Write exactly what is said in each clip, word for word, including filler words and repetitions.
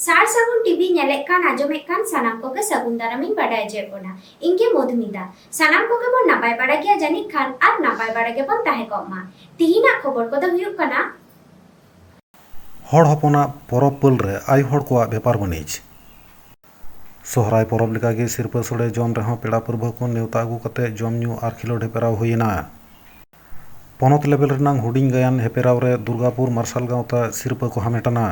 ᱥᱟᱨ ᱥᱟᱹᱜᱩᱱ ᱴᱤᱵᱷᱤ ᱧᱮᱞᱮᱫ ᱠᱟᱱ, ᱟᱸᱡᱚᱢᱮᱫ ᱠᱟᱱ ᱥᱟᱱᱟᱢ ᱠᱚᱜᱮ ᱥᱟᱹᱜᱩᱱ ᱫᱟᱨᱟᱢᱤᱧ ᱵᱟᱰᱟᱭ ᱦᱚᱪᱚᱭᱮᱫ ᱵᱚᱱᱟ᱾ ᱤᱧ ᱜᱮ ᱢᱚᱫᱷᱩᱢᱤᱛᱟ᱾ ᱥᱟᱱᱟᱢ ᱠᱚᱜᱮ ᱵᱚᱱ ᱱᱟᱯᱟᱭ ᱵᱟᱲᱟ ᱜᱮᱭᱟ ᱡᱟᱹᱱᱤᱡ ᱠᱷᱟᱱ, ᱟᱨ ᱱᱟᱯᱟᱭ ᱵᱟᱲᱟ ᱜᱮᱵᱚᱱ ᱛᱟᱦᱮᱸ ᱠᱚᱜ ᱢᱟ᱾ ᱛᱤᱦᱤᱧᱟᱜ ᱠᱷᱚᱵᱚᱨ ᱠᱚᱫᱚ ᱦᱩᱭᱩᱜ ᱠᱟᱱᱟ᱾ ᱦᱚᱲ ᱦᱚᱯᱚᱱᱟᱜ ᱯᱚᱨᱚᱵᱽ ᱯᱟᱹᱞ ᱨᱮ ᱟᱭᱳ ᱦᱚᱲ ᱠᱚᱣᱟᱜ ᱵᱮᱯᱟᱨ ᱵᱟᱹᱱᱤᱡᱽ᱾ ᱥᱚᱦᱨᱟᱭ ᱯᱚᱨᱚᱵᱽ ᱞᱮᱠᱟᱜᱮ ᱥᱤᱨᱯᱟᱹ ᱥᱳᱲᱮ ᱡᱚᱢ ᱨᱮᱦᱚᱸ ᱯᱮᱲᱟ ᱯᱟᱹᱨᱵᱷᱟᱹ ᱠᱚ ᱱᱮᱣᱛᱟ ᱟᱹᱜᱩ ᱠᱟᱛᱮ ᱡᱚᱢ ᱧᱩ ᱟᱨ ᱠᱷᱮᱞᱳᱰ ᱦᱮᱯᱨᱟᱣ ᱦᱩᱭᱮᱱᱟ᱾ ᱯᱚᱱᱚᱛ ᱞᱮᱵᱮᱞ ᱨᱮᱱᱟᱝ ᱦᱩᱰᱤᱧ ᱜᱟᱭᱟᱱ ᱦᱮᱯᱮᱨᱟᱣ ᱨᱮ ᱫᱩᱨᱜᱟᱯᱩᱨ ᱢᱟᱨᱥᱟᱞ ᱜᱟᱶᱛᱟ ᱥᱤᱨᱯᱟᱹ ᱠᱚ ᱦᱟᱢᱮᱴ ᱟᱱᱟ᱾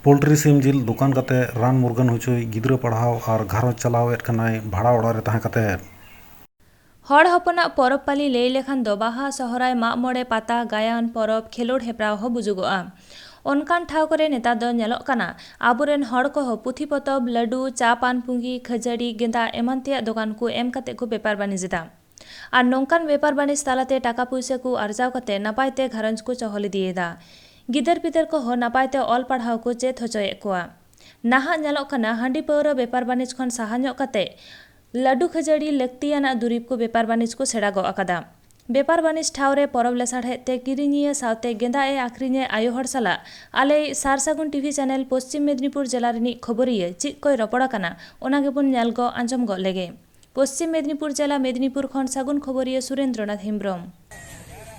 ᱯᱳᱞᱴᱨᱤ ᱥᱤᱢ ᱡᱤᱞ ᱫᱚᱠᱟᱱ ᱠᱟᱛᱮ ᱨᱟᱱ ᱢᱩᱨᱜᱟᱹᱱ ᱦᱚᱪᱚᱭ ᱜᱤᱫᱽᱨᱟᱹ ᱯᱟᱲᱦᱟᱣ ᱟᱨ ᱜᱷᱟᱨᱚᱸᱡᱽ ᱪᱟᱞᱟᱣᱮᱫ ᱠᱟᱱᱟᱭ ᱵᱷᱟᱲᱟ ᱚᱲᱟᱜ ᱨᱮ ᱛᱟᱦᱮᱸ ᱠᱟᱛᱮ᱾ ᱦᱚᱲ ᱦᱚᱯᱚᱱᱟᱜ ᱯᱚᱨᱚᱵᱽ ᱯᱟᱹᱞᱤ ᱞᱟᱹᱭ ᱞᱮᱠᱷᱟᱱ ᱫᱚ ᱵᱟᱦᱟ, ᱥᱚᱦᱨᱟᱭ, ᱢᱟᱜ ᱢᱚᱬᱮ, ᱯᱟᱛᱟ, ᱜᱟᱭᱟᱱ, ᱯᱚᱨᱚᱵᱽ, ᱠᱷᱮᱞᱳᱰ ᱦᱮᱯᱨᱟᱣ ᱦᱚᱸ ᱵᱩᱡᱩᱜᱚᱜᱼᱟ᱾ ᱚᱱᱠᱟᱱ ᱴᱷᱟᱶ ᱠᱚᱨᱮ ᱱᱮᱛᱟᱨ ᱫᱚ ᱧᱮᱞᱚᱜ ᱠᱟᱱᱟ, ᱟᱵᱚᱨᱮᱱ ᱦᱚᱲ ᱠᱚᱦᱚᱸ ᱯᱩᱛᱷᱤ ᱯᱚᱛᱚᱵ, ᱞᱟᱹᱰᱩ, ᱪᱟ, ᱯᱟᱱ ᱯᱩᱸᱜᱤ, ᱠᱷᱟᱹᱡᱟᱹᱲᱤ, ᱜᱮᱸᱫᱟᱜ ᱮᱢᱟᱱ ᱛᱮᱭᱟᱜ ᱫᱚᱠᱟᱱ ᱠᱚ ᱮᱢ ᱠᱟᱛᱮ ᱠᱚ ᱵᱮᱯᱟᱨ ᱵᱟᱹᱱᱤᱡ ᱮᱫᱟ᱾ ᱟᱨ ᱱᱚᱝᱠᱟᱱ ᱵᱮᱯᱟᱨ ᱵᱟᱹᱱᱤᱡ ᱛᱟᱞᱟᱛᱮ ᱴᱟᱠᱟ ᱯᱩᱭᱥᱟᱹ ᱠᱚ ᱟᱨᱡᱟᱣ ᱠᱟᱛᱮ ᱱᱟᱯᱟᱭ ᱛᱮ ᱜᱷᱟᱨᱚᱸᱡᱽ ᱠᱚ ᱪᱚᱦᱚᱞ ᱤᱫᱤᱭᱮᱫᱟ᱾ ᱜᱤᱫᱟᱹᱨ ᱯᱤᱫᱟᱹᱨ ᱠᱚᱦᱚᱸ ᱱᱟᱯᱟᱭ ᱛᱮ ᱚᱞ ᱯᱟᱲᱦᱟᱣ ᱠᱚ ᱪᱮᱫ ᱦᱚᱪᱚᱭᱮᱫ ᱠᱚᱣᱟ᱾ ᱱᱟᱦᱟᱜ ᱧᱮᱞᱚᱜ ᱠᱟᱱᱟ, ᱦᱟᱺᱰᱤ ᱯᱟᱹᱣᱨᱟᱹ ᱵᱮᱯᱟᱨ ᱵᱟᱹᱱᱤᱡ ᱠᱷᱚᱱ ᱥᱟᱦᱟ ᱧᱚᱜ ᱠᱟᱛᱮ ᱞᱟᱹᱰᱩ ᱠᱷᱟᱹᱡᱟᱹᱲᱤ ᱞᱟᱹᱠᱛᱤᱭᱟᱱᱟᱜ ᱫᱩᱨᱤᱵᱽ ᱠᱚ ᱵᱮᱯᱟᱨ ᱵᱟᱹᱱᱤᱡ ᱠᱚ ᱥᱮᱬᱟ ᱜᱚᱫ ᱟᱠᱟᱫᱟ᱾ ᱵᱮᱯᱟᱨ ᱵᱟᱹᱱᱤᱡ ᱴᱷᱟᱶ ᱨᱮ ᱯᱚᱨᱚᱵᱽ ᱞᱮᱥᱟᱲᱦᱮᱫ ᱛᱮ ᱠᱤᱨᱤᱧᱤᱭᱟᱹ ᱥᱟᱶᱛᱮ ᱜᱮᱸᱫᱟᱜ ᱮ ᱟᱠᱷᱨᱤᱧᱮ ᱟᱭᱳ ᱦᱚᱲ ᱥᱟᱞᱟᱜ ᱟᱞᱮᱭᱤᱡ ᱥᱟᱨ ᱥᱟᱹᱜᱩᱱ ᱴᱤᱵᱷᱤ ᱪᱮᱱᱮᱞ ᱯᱚᱥᱪᱤᱢ ᱢᱮᱫᱽᱱᱤᱯᱩᱨ ᱡᱮᱞᱟ ᱨᱤᱱᱤᱡ ᱠᱷᱚᱵᱚᱨᱤᱭᱟᱹ ᱪᱮᱫ ᱠᱚᱭ ᱨᱚᱯᱚᱲ ᱟᱠᱟᱱᱟ, ᱚᱱᱟ ᱜᱮᱵᱚᱱ ᱧᱮᱞ ᱜᱚᱜ ᱟᱸᱡᱚᱢ ᱜᱚᱫ ᱞᱮᱜᱮ᱾ ᱯᱚᱥᱪᱤᱢ ᱢᱮᱫᱽᱱᱤᱯᱩᱨ ᱡᱮᱞᱟ ᱢᱮᱫᱽᱱᱤᱯᱩᱨ ᱠᱷᱚᱱ ᱥᱟᱹᱜᱩᱱ ᱠᱷᱚᱵᱚᱨᱤᱭᱟᱹ ᱥᱩᱨᱮᱱᱫᱨᱚᱱᱟᱛᱷ ᱦᱮᱢᱵᱽᱨᱚᱢ᱾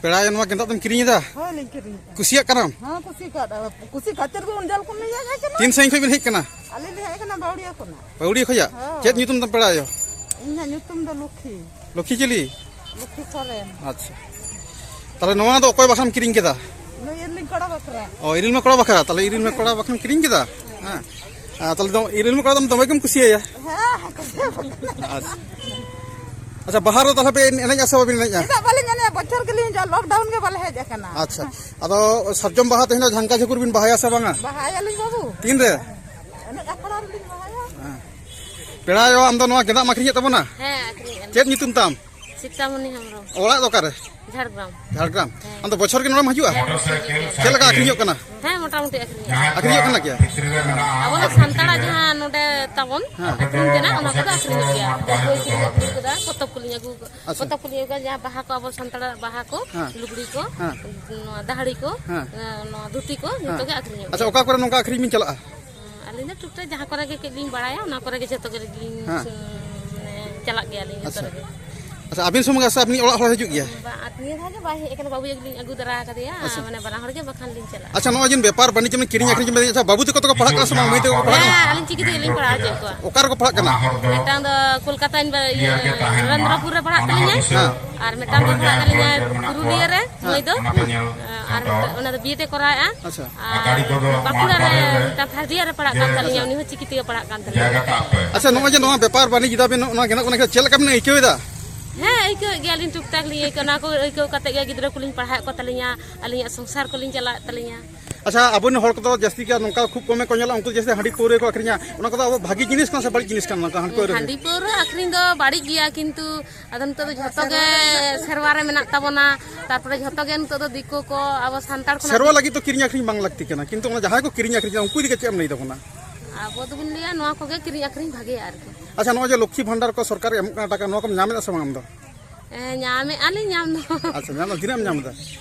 ᱯᱮᱲᱟ ᱟᱭᱳ, ᱱᱚᱣᱟ ᱜᱮᱸᱫᱟᱜ ᱫᱚᱢ ᱠᱤᱨᱤᱧ ᱮᱫᱟ? ᱦᱳᱭ, ᱞᱤᱧ ᱠᱤᱨᱤᱧ ᱮᱫᱟ᱾ ᱠᱩᱥᱤᱭᱟᱜ ᱠᱟᱱᱟᱢ? ᱦᱮᱸ, ᱠᱩᱥᱤ ᱠᱟᱫ, ᱠᱩᱥᱤ ᱠᱷᱟᱹᱛᱤᱨ ᱜᱮ ᱩᱱ ᱡᱷᱟᱹᱞ ᱠᱷᱚᱱ ᱞᱤᱧ ᱦᱮᱡ ᱟᱠᱟᱱᱟ᱾ ᱛᱤᱱ ᱥᱟᱺᱜᱤᱧ ᱠᱷᱚᱱ ᱵᱤᱱ ᱦᱮᱡ ᱟᱠᱟᱱᱟ? ᱟᱹᱞᱤᱧ ᱞᱤᱧ ᱦᱮᱡ ᱟᱠᱟᱱᱟ ᱵᱟᱹᱣᱲᱤᱭᱟᱹ ᱠᱷᱚᱱᱟᱜ᱾ ᱵᱟᱹᱣᱲᱤᱭᱟᱹ ᱠᱷᱚᱱᱟᱜ? ᱦᱳᱭ᱾ ᱪᱮᱫ ᱧᱩᱛᱩᱢ ᱛᱟᱢ ᱯᱮᱲᱟ ᱟᱭᱳ? ᱤᱧᱟᱹᱜ ᱧᱩᱛᱩᱢ ᱫᱚ ᱞᱚᱠᱠᱷᱤ᱾ ᱞᱚᱠᱠᱷᱤ ᱪᱤᱞᱤ? ᱞᱚᱠᱠᱷᱤ ᱥᱚᱨᱮᱱ᱾ ᱟᱪᱪᱷᱟ᱾ ᱛᱟᱦᱞᱮ ᱱᱚᱣᱟ ᱫᱚ ᱚᱠᱚᱭ ᱵᱟᱠᱷᱨᱟᱢ ᱠᱤᱨᱤᱧ ᱠᱮᱫᱟ? ᱱᱩᱭ ᱤᱨᱤᱞᱤᱧ ᱠᱚᱲᱟ ᱵᱟᱠᱷᱨᱟ᱾ ᱚ, ᱤᱨᱤᱞ ᱢᱮ ᱠᱚᱲᱟ ᱵᱟᱠᱷᱨᱟ᱾ ᱛᱟᱦᱞᱮ ᱤᱨᱤᱞ ᱢᱮ ᱠᱚᱲᱟ ᱵᱟᱠᱷᱨᱟᱢ ᱠᱤᱨᱤᱧ ᱠᱮᱫᱟ? ᱦᱮᱸ᱾ ᱟᱨ ᱛᱟᱦᱞᱮ ᱫᱚ ᱤᱨᱤᱞ ᱢᱮ ᱠᱚᱲᱟ ᱫᱚ ᱫᱚᱢᱮ ᱜᱮᱢ ᱠᱩᱥᱤᱭᱟᱭᱟ? ᱦᱮᱸ, ᱠᱩᱥᱤᱭᱟᱭ᱾ ᱟᱪᱪᱷᱟ᱾ ᱟᱪᱪᱷᱟ, ᱵᱟᱦᱟ ᱨᱮ ᱛᱟᱦᱞᱮ ᱯᱮ ᱮᱱᱮᱡᱼᱟ ᱥᱮ ᱵᱟᱵᱤᱱ ᱮᱱᱮᱡᱼᱟ? ᱪᱮᱫᱟᱜ ᱵᱟᱞᱮ ᱮᱱᱮᱡᱼᱟ? ᱵᱚᱪᱷᱚᱨ ᱜᱮᱞᱤᱧ ᱦᱤᱡᱩᱜᱼᱟ, lockdown ᱜᱮ ᱵᱟᱞᱮ ᱦᱮᱡ ᱟᱠᱟᱱᱟ᱾ ᱟᱪᱪᱷᱟ᱾ ᱟᱫᱚ ᱥᱟᱨᱡᱚᱢ ᱵᱟᱦᱟ ᱛᱮᱦᱮᱧ ᱫᱚ ᱡᱷᱟᱝᱠᱟ ᱡᱷᱟᱹᱠᱩᱨ ᱵᱤᱱ ᱵᱟᱦᱟᱭᱟ ᱥᱮ ᱵᱟᱝᱟ? ᱵᱟᱦᱟᱭᱟᱞᱤᱧ ᱵᱟᱹᱵᱩ᱾ ᱛᱤᱱᱨᱮ? ᱮᱱᱮᱡ ᱟᱠᱷᱲᱟ ᱨᱮᱞᱤᱧ ᱵᱟᱦᱟᱭᱟ᱾ ᱦᱮᱸ᱾ ᱯᱮᱲᱟ ᱟᱭᱳ, ᱟᱢ ᱫᱚ ᱱᱚᱣᱟ ᱜᱮᱸᱫᱟᱜ ᱮᱢ ᱟᱹᱠᱷᱨᱤᱧᱮᱫ ᱛᱟᱵᱚᱱᱟ? ᱦᱮᱸ, ᱟᱹᱠᱷᱨᱤᱧᱮᱫᱼᱟ᱾ ᱪᱮᱫ ᱧᱩᱛᱩᱢ ᱛᱟᱢ? ᱥᱤᱛᱟᱢᱚᱱᱤ ᱦᱮᱢᱵᱨᱚᱢ᱾ ᱚᱲᱟᱜ ᱫᱚ ᱚᱠᱟᱨᱮ? ᱡᱷᱟᱲᱜᱨᱟᱢ᱾ ᱡᱷᱟᱲᱜᱨᱟᱢ᱾ ᱦᱮᱸ᱾ ᱟᱢ ᱫᱚ ᱵᱚᱪᱷᱚᱨ ᱜᱮ ᱱᱚᱰᱮᱢ ᱦᱤᱡᱩᱜᱼᱟ? ᱦᱮᱸ, ᱵᱚᱪᱷᱚᱨ ᱜᱮ᱾ ᱪᱮᱫ ᱞᱮᱠᱟ ᱟᱹᱠᱷᱨᱤᱧᱚᱜ ᱠᱟᱱᱟ? ᱦᱮᱸ, ᱢᱚᱴᱟᱢᱩᱴᱤ ᱟᱹᱠᱷᱨᱤᱧᱚᱜ ᱠᱟᱱᱟ᱾ ᱟᱹᱠᱷᱨᱤᱧᱚᱜ ᱠᱟᱱᱟ ᱜᱮᱭᱟ? ᱟᱵᱚ ᱫᱚ ᱥᱟᱱᱛᱟᱲᱟᱜ ᱡᱟᱦᱟᱸ ᱱᱚᱰᱮ ᱛᱟᱵᱚᱱ ᱦᱮᱸ᱾ ᱟᱹᱠᱷᱨᱤᱧ ᱛᱮᱱᱟᱜ, ᱚᱱᱟ ᱠᱚᱫᱚ ᱟᱹᱠᱷᱨᱤᱧᱚᱜ ᱜᱮᱭᱟ᱾ ᱵᱳᱭ ᱠᱚᱞᱤᱧ ᱟᱹᱜᱩ ᱟᱠᱟᱫᱟ, ᱯᱚᱛᱚᱵ ᱠᱚᱞᱤᱧ ᱟᱹᱜᱩ ᱟᱠᱟᱫᱟ᱾ ᱟᱪᱪᱷᱟ᱾ ᱯᱚᱛᱚᱵ ᱠᱚᱞᱤᱧ ᱟᱹᱜᱩ ᱟᱠᱟᱫᱟ, ᱡᱟᱦᱟᱸ ᱵᱟᱦᱟ ᱠᱚ, ᱟᱵᱚ ᱥᱟᱱᱛᱟᱲᱟᱜ ᱵᱟᱦᱟ ᱠᱚ, ᱦᱮᱸ᱾ ᱞᱩᱜᱽᱲᱤ ᱠᱚ, ᱦᱮᱸ᱾ ᱱᱚᱣᱟ ᱫᱟᱦᱲᱤ ᱠᱚ, ᱦᱮᱸ᱾ ᱱᱚᱣᱟ ᱫᱷᱩᱛᱤ ᱠᱚ, ᱡᱚᱛᱚ ᱦᱮᱸ᱾ ᱜᱮ ᱟᱹᱠᱷᱨᱤᱧᱚᱜ ᱟᱪᱪᱷᱟ, ᱜᱮᱭᱟ᱾ ᱚᱠᱟ ᱠᱚᱨᱮ ᱱᱚᱝᱠᱟ ᱟᱹᱠᱷᱨᱤᱧ ᱵᱤᱱ ᱪᱟᱞᱟᱜᱼᱟ? ᱟᱹᱞᱤᱧ ᱫᱚ ᱴᱩᱠ ᱴᱟᱠ ᱡᱟᱦᱟᱸ ᱠᱚᱨᱮ ᱜᱮ ᱠᱟᱹᱡ ᱞᱤᱧ ᱵᱟᱲᱟᱭᱟ, ᱚᱱᱟ ᱠᱚᱨᱮ ᱜᱮ ᱡᱚᱛᱚ ᱠᱚᱨᱮ ᱜᱮᱞᱤᱧ ᱦᱮᱸ᱾ ᱢᱟᱱᱮ ᱪᱟᱞᱟᱜ ᱜᱮᱭᱟᱞᱤᱧ ᱡᱚᱛᱚ ᱟᱪᱪᱷᱟ᱾ ᱨᱮᱜᱮ᱾ ᱟᱪᱪᱷᱟ, ᱟᱹᱵᱤᱱ ᱥᱩᱢᱩᱝ ᱜᱮ ᱥᱮ ᱟᱹᱵᱤᱱ ᱚᱲᱟᱜ ᱦᱚᱲ ᱦᱤᱡᱩᱜ ᱜᱮᱭᱟ? ᱵᱟ, ᱟᱨ ᱱᱤᱭᱟᱹ ᱫᱷᱟᱣ ᱜᱮ ᱵᱟᱭ ᱦᱮᱡ ᱟᱠᱟᱱᱟ, ᱵᱟᱹᱵᱩ ᱜᱮᱞᱤᱧ ᱟᱹᱜᱩ ᱛᱚᱨᱟ ᱟᱠᱟᱫᱮᱭᱟ, ᱟᱪᱪᱷᱟ᱾ ᱢᱟᱱᱮ ᱵᱟᱱᱟ ᱦᱚᱲ ᱜᱮ ᱵᱟᱠᱷᱟᱱ ᱞᱤᱧ ᱪᱟᱞᱟᱜᱼᱟ᱾ ᱟᱪᱪᱷᱟ, ᱱᱚᱜᱼᱚᱭ ᱡᱮ ᱵᱮᱯᱟᱨ ᱵᱟᱹᱱᱤᱡᱽ ᱡᱮᱢᱚᱱ ᱠᱤᱨᱤᱧ ᱟᱹᱠᱷᱨᱤᱧ ᱵᱮᱱ ᱞᱟᱹᱭᱮᱫ, ᱟᱪᱪᱷᱟ, ᱵᱟᱹᱵᱩ ᱛᱟᱠᱚ ᱫᱚᱠᱚ ᱯᱟᱲᱦᱟᱜ ᱠᱟᱱᱟ ᱥᱮ ᱵᱟᱝ? ᱢᱟᱹᱭ ᱛᱟᱠᱚ ᱠᱚ ᱯᱟᱲᱦᱟᱜ ᱠᱟᱱᱟ? ᱦᱮᱸ, ᱟᱹᱞᱤᱧ ᱪᱤᱠᱤ ᱛᱮᱜᱮ ᱞᱤᱧ ᱯᱟᱲᱦᱟᱣ ᱦᱚᱪᱚᱭᱮᱫ ᱠᱚᱣᱟ᱾ ᱚᱠᱟ ᱨᱮᱠᱚ ᱯᱟᱲᱦᱟᱜ ᱠᱟᱱᱟ? ᱢᱤᱫᱴᱟᱝ ᱫᱚ ᱠᱳᱞᱠᱟᱛᱟ ᱤᱱᱵᱟ-, ᱤᱭᱟᱹ, ᱨᱮᱱᱫᱨᱚᱯᱩᱨ ᱨᱮ ᱯᱟᱲᱦᱟᱜ ᱠᱟᱱᱟ᱾ ᱦᱮᱸ᱾ ᱟᱨ ᱢᱤᱫᱴᱟᱝ ᱫᱚ ᱯᱟᱲᱦᱟᱜ ᱠᱟᱱᱟ ᱯᱩᱨᱩᱞᱤᱭᱟᱹ ᱨᱮ, ᱦᱮᱸ᱾ ᱢᱟᱹᱭ ᱫᱚ᱾ ᱦᱮᱸ᱾ ᱟᱨ ᱚᱱᱟ ᱫᱚ ᱵᱤ ᱮᱰ ᱮ ᱠᱚᱨᱟᱣᱮᱫᱼᱟ᱾ ᱟᱪᱪᱷᱟ᱾ ᱟᱨ ᱵᱟᱸᱠᱩᱲᱟ ᱨᱮ ᱢᱤᱫᱴᱟᱝ ᱛᱷᱟᱨᱰ ᱤᱭᱟᱨ ᱨᱮ ᱯᱟᱲᱦᱟᱜ ᱠᱟᱱ ᱛᱟᱹᱞᱤᱧᱟ, ᱩᱱᱤ ᱦᱚᱸ ᱪᱤᱠᱤ ᱛᱮᱜᱮ ᱯᱟᱲᱦᱟᱜ ᱠᱟᱱ ᱛᱟᱹᱞᱤᱧᱟ᱾ ᱟᱪᱪᱷᱟ, ᱱᱚᱜᱼᱚᱭ ᱡᱮ ᱱᱚᱣᱟ ᱵᱮᱯᱟᱨ ᱵᱟᱹᱱᱤᱡᱽ ᱮᱫᱟ ᱵᱤᱱ, ᱱᱚᱜᱼᱚ ᱱᱚᱣᱟ ᱜᱮ ᱱᱚᱜᱼᱚ ᱱᱚᱝᱠᱟ ᱪᱮᱫ ᱞᱮᱠᱟ ᱵᱤᱱ ᱟᱹᱭᱠᱟᱹᱣ ᱮᱫᱟ? ᱦᱮᱸ, ᱟᱹᱭᱠᱟᱹᱣᱮᱫ ᱜᱮᱭᱟᱞᱤᱧ, ᱴᱩᱠ ᱴᱟᱠ ᱞᱤᱧ ᱟᱹᱭᱠᱟᱹᱣ, ᱚᱱᱟ ᱠᱚ ᱟᱹᱭᱠᱟᱹᱣ ᱠᱟᱛᱮ ᱜᱮ ᱜᱤᱫᱽᱨᱟᱹ ᱠᱚᱞᱤᱧ ᱯᱟᱲᱦᱟᱣᱮᱫ ᱠᱚ ᱛᱟᱹᱞᱤᱧᱟ, ᱟᱹᱞᱤᱧᱟᱜ ᱥᱚᱝᱥᱟᱨ ᱠᱚᱞᱤᱧ ᱪᱟᱞᱟᱣᱮᱫ ᱛᱟᱹᱞᱤᱧᱟ᱾ ᱟᱪᱪᱷᱟ, ᱟᱵᱚᱨᱮᱱ ᱦᱚᱲ ᱠᱚᱫᱚ ᱡᱟᱹᱥᱛᱤ ᱜᱮ ᱱᱚᱝᱠᱟ ᱠᱷᱩᱵ ᱠᱚᱢᱮ ᱠᱚ ᱧᱮᱞᱚᱜᱼᱟ, ᱩᱱᱠᱩ ᱡᱟᱹᱥᱛᱤ ᱦᱟᱺᱰᱤ ᱯᱟᱹᱣᱨᱟᱹ ᱠᱚ ᱟᱹᱠᱷᱨᱤᱧᱟ, ᱚᱱᱟ ᱠᱚᱫᱚ ᱟᱵᱚ ᱵᱷᱟᱹᱜᱤ ᱡᱤᱱᱤᱥ ᱠᱟᱱᱟ ᱥᱮ ᱵᱟᱹᱲᱤᱡ ᱡᱤᱱᱤᱥ ᱠᱟᱱᱟ ᱱᱚᱝᱠᱟ ᱦᱟᱺᱰᱤ ᱯᱟᱹᱣᱨᱟᱹ? ᱦᱟᱺᱰᱤ ᱯᱟᱹᱣᱨᱟᱹ ᱟᱹᱠᱷᱨᱤᱧ ᱫᱚ ᱵᱟᱹᱲᱤᱡ ᱜᱮᱭᱟ, ᱠᱤᱱᱛᱩ ᱟᱫᱚ ᱱᱤᱛᱚᱜ ᱫᱚ ᱡᱷᱚᱛᱚ ᱜᱮ ᱥᱮᱨᱣᱟ ᱨᱮ ᱢᱮᱱᱟᱜ ᱛᱟᱵᱚᱱᱟ, ᱛᱟᱨᱯᱚᱨᱮ ᱡᱷᱚᱛᱚ ᱜᱮ ᱱᱤᱛᱚᱜ ᱫᱚ ᱫᱤᱠᱩ ᱠᱚ ᱟᱵᱚ ᱥᱟᱱᱛᱟᱲ ᱠᱷᱚᱱᱟᱜ ᱥᱮᱨᱣᱟ ᱫᱚ ᱞᱟᱹᱜᱤᱫ ᱫᱚ ᱠᱤᱨᱤᱧ ᱟᱹᱠᱷᱨᱤᱧ ᱵᱟᱝ ᱞᱟᱹᱠᱛᱤ ᱠᱟᱱᱟ, ᱠᱤᱱᱛᱩ ᱚᱱᱟ ᱡᱟᱦᱟᱸᱭ ᱠᱚ ᱠᱤᱨᱤᱧ ᱟᱹᱠᱷᱨᱤᱧᱟ ᱩᱱᱠᱩ ᱤᱫᱤ ᱠᱟᱛᱮ ᱪᱮᱫ ᱮᱢ ᱞᱟᱹᱭ ᱛᱟᱵᱚᱱᱟ? ᱟᱵᱚ ᱫᱚᱵᱚᱱ ᱞᱟᱹᱭᱟ ᱱᱚᱣᱟ ᱠᱚᱜᱮ ᱠᱤᱨᱤᱧ ᱟᱹᱠᱷᱨᱤᱧ ᱵᱷᱟᱜᱮᱭᱟ ᱟᱨᱠᱤ᱾ ᱟᱪᱪᱷᱟ, ᱱᱚᱜᱼᱚᱭ ᱡᱮ ᱞᱚᱠᱠᱷᱤ ᱵᱷᱟᱱᱰᱟᱨ ᱠᱚ ᱥᱚᱨᱠᱟᱨ ᱮᱢᱚᱜ ᱠᱟᱱᱟ ᱴᱟᱠᱟ, ᱱᱚᱣᱟ ᱠᱚᱢ ᱧᱟᱢᱮᱫᱼᱟ ᱥᱮ ᱵᱟᱝ ᱟᱢ ᱫᱚ? ᱦᱮᱸ, ᱧᱟᱢᱮᱫᱼᱟ ᱞᱤᱧ ᱧᱟᱢ ᱫᱚ᱾ ᱟᱪᱪᱷᱟ, ᱧᱟᱢ ᱫᱚ ᱛᱤᱱᱟᱹᱜ ᱮᱢ ᱧᱟᱢ ᱮᱫᱟ?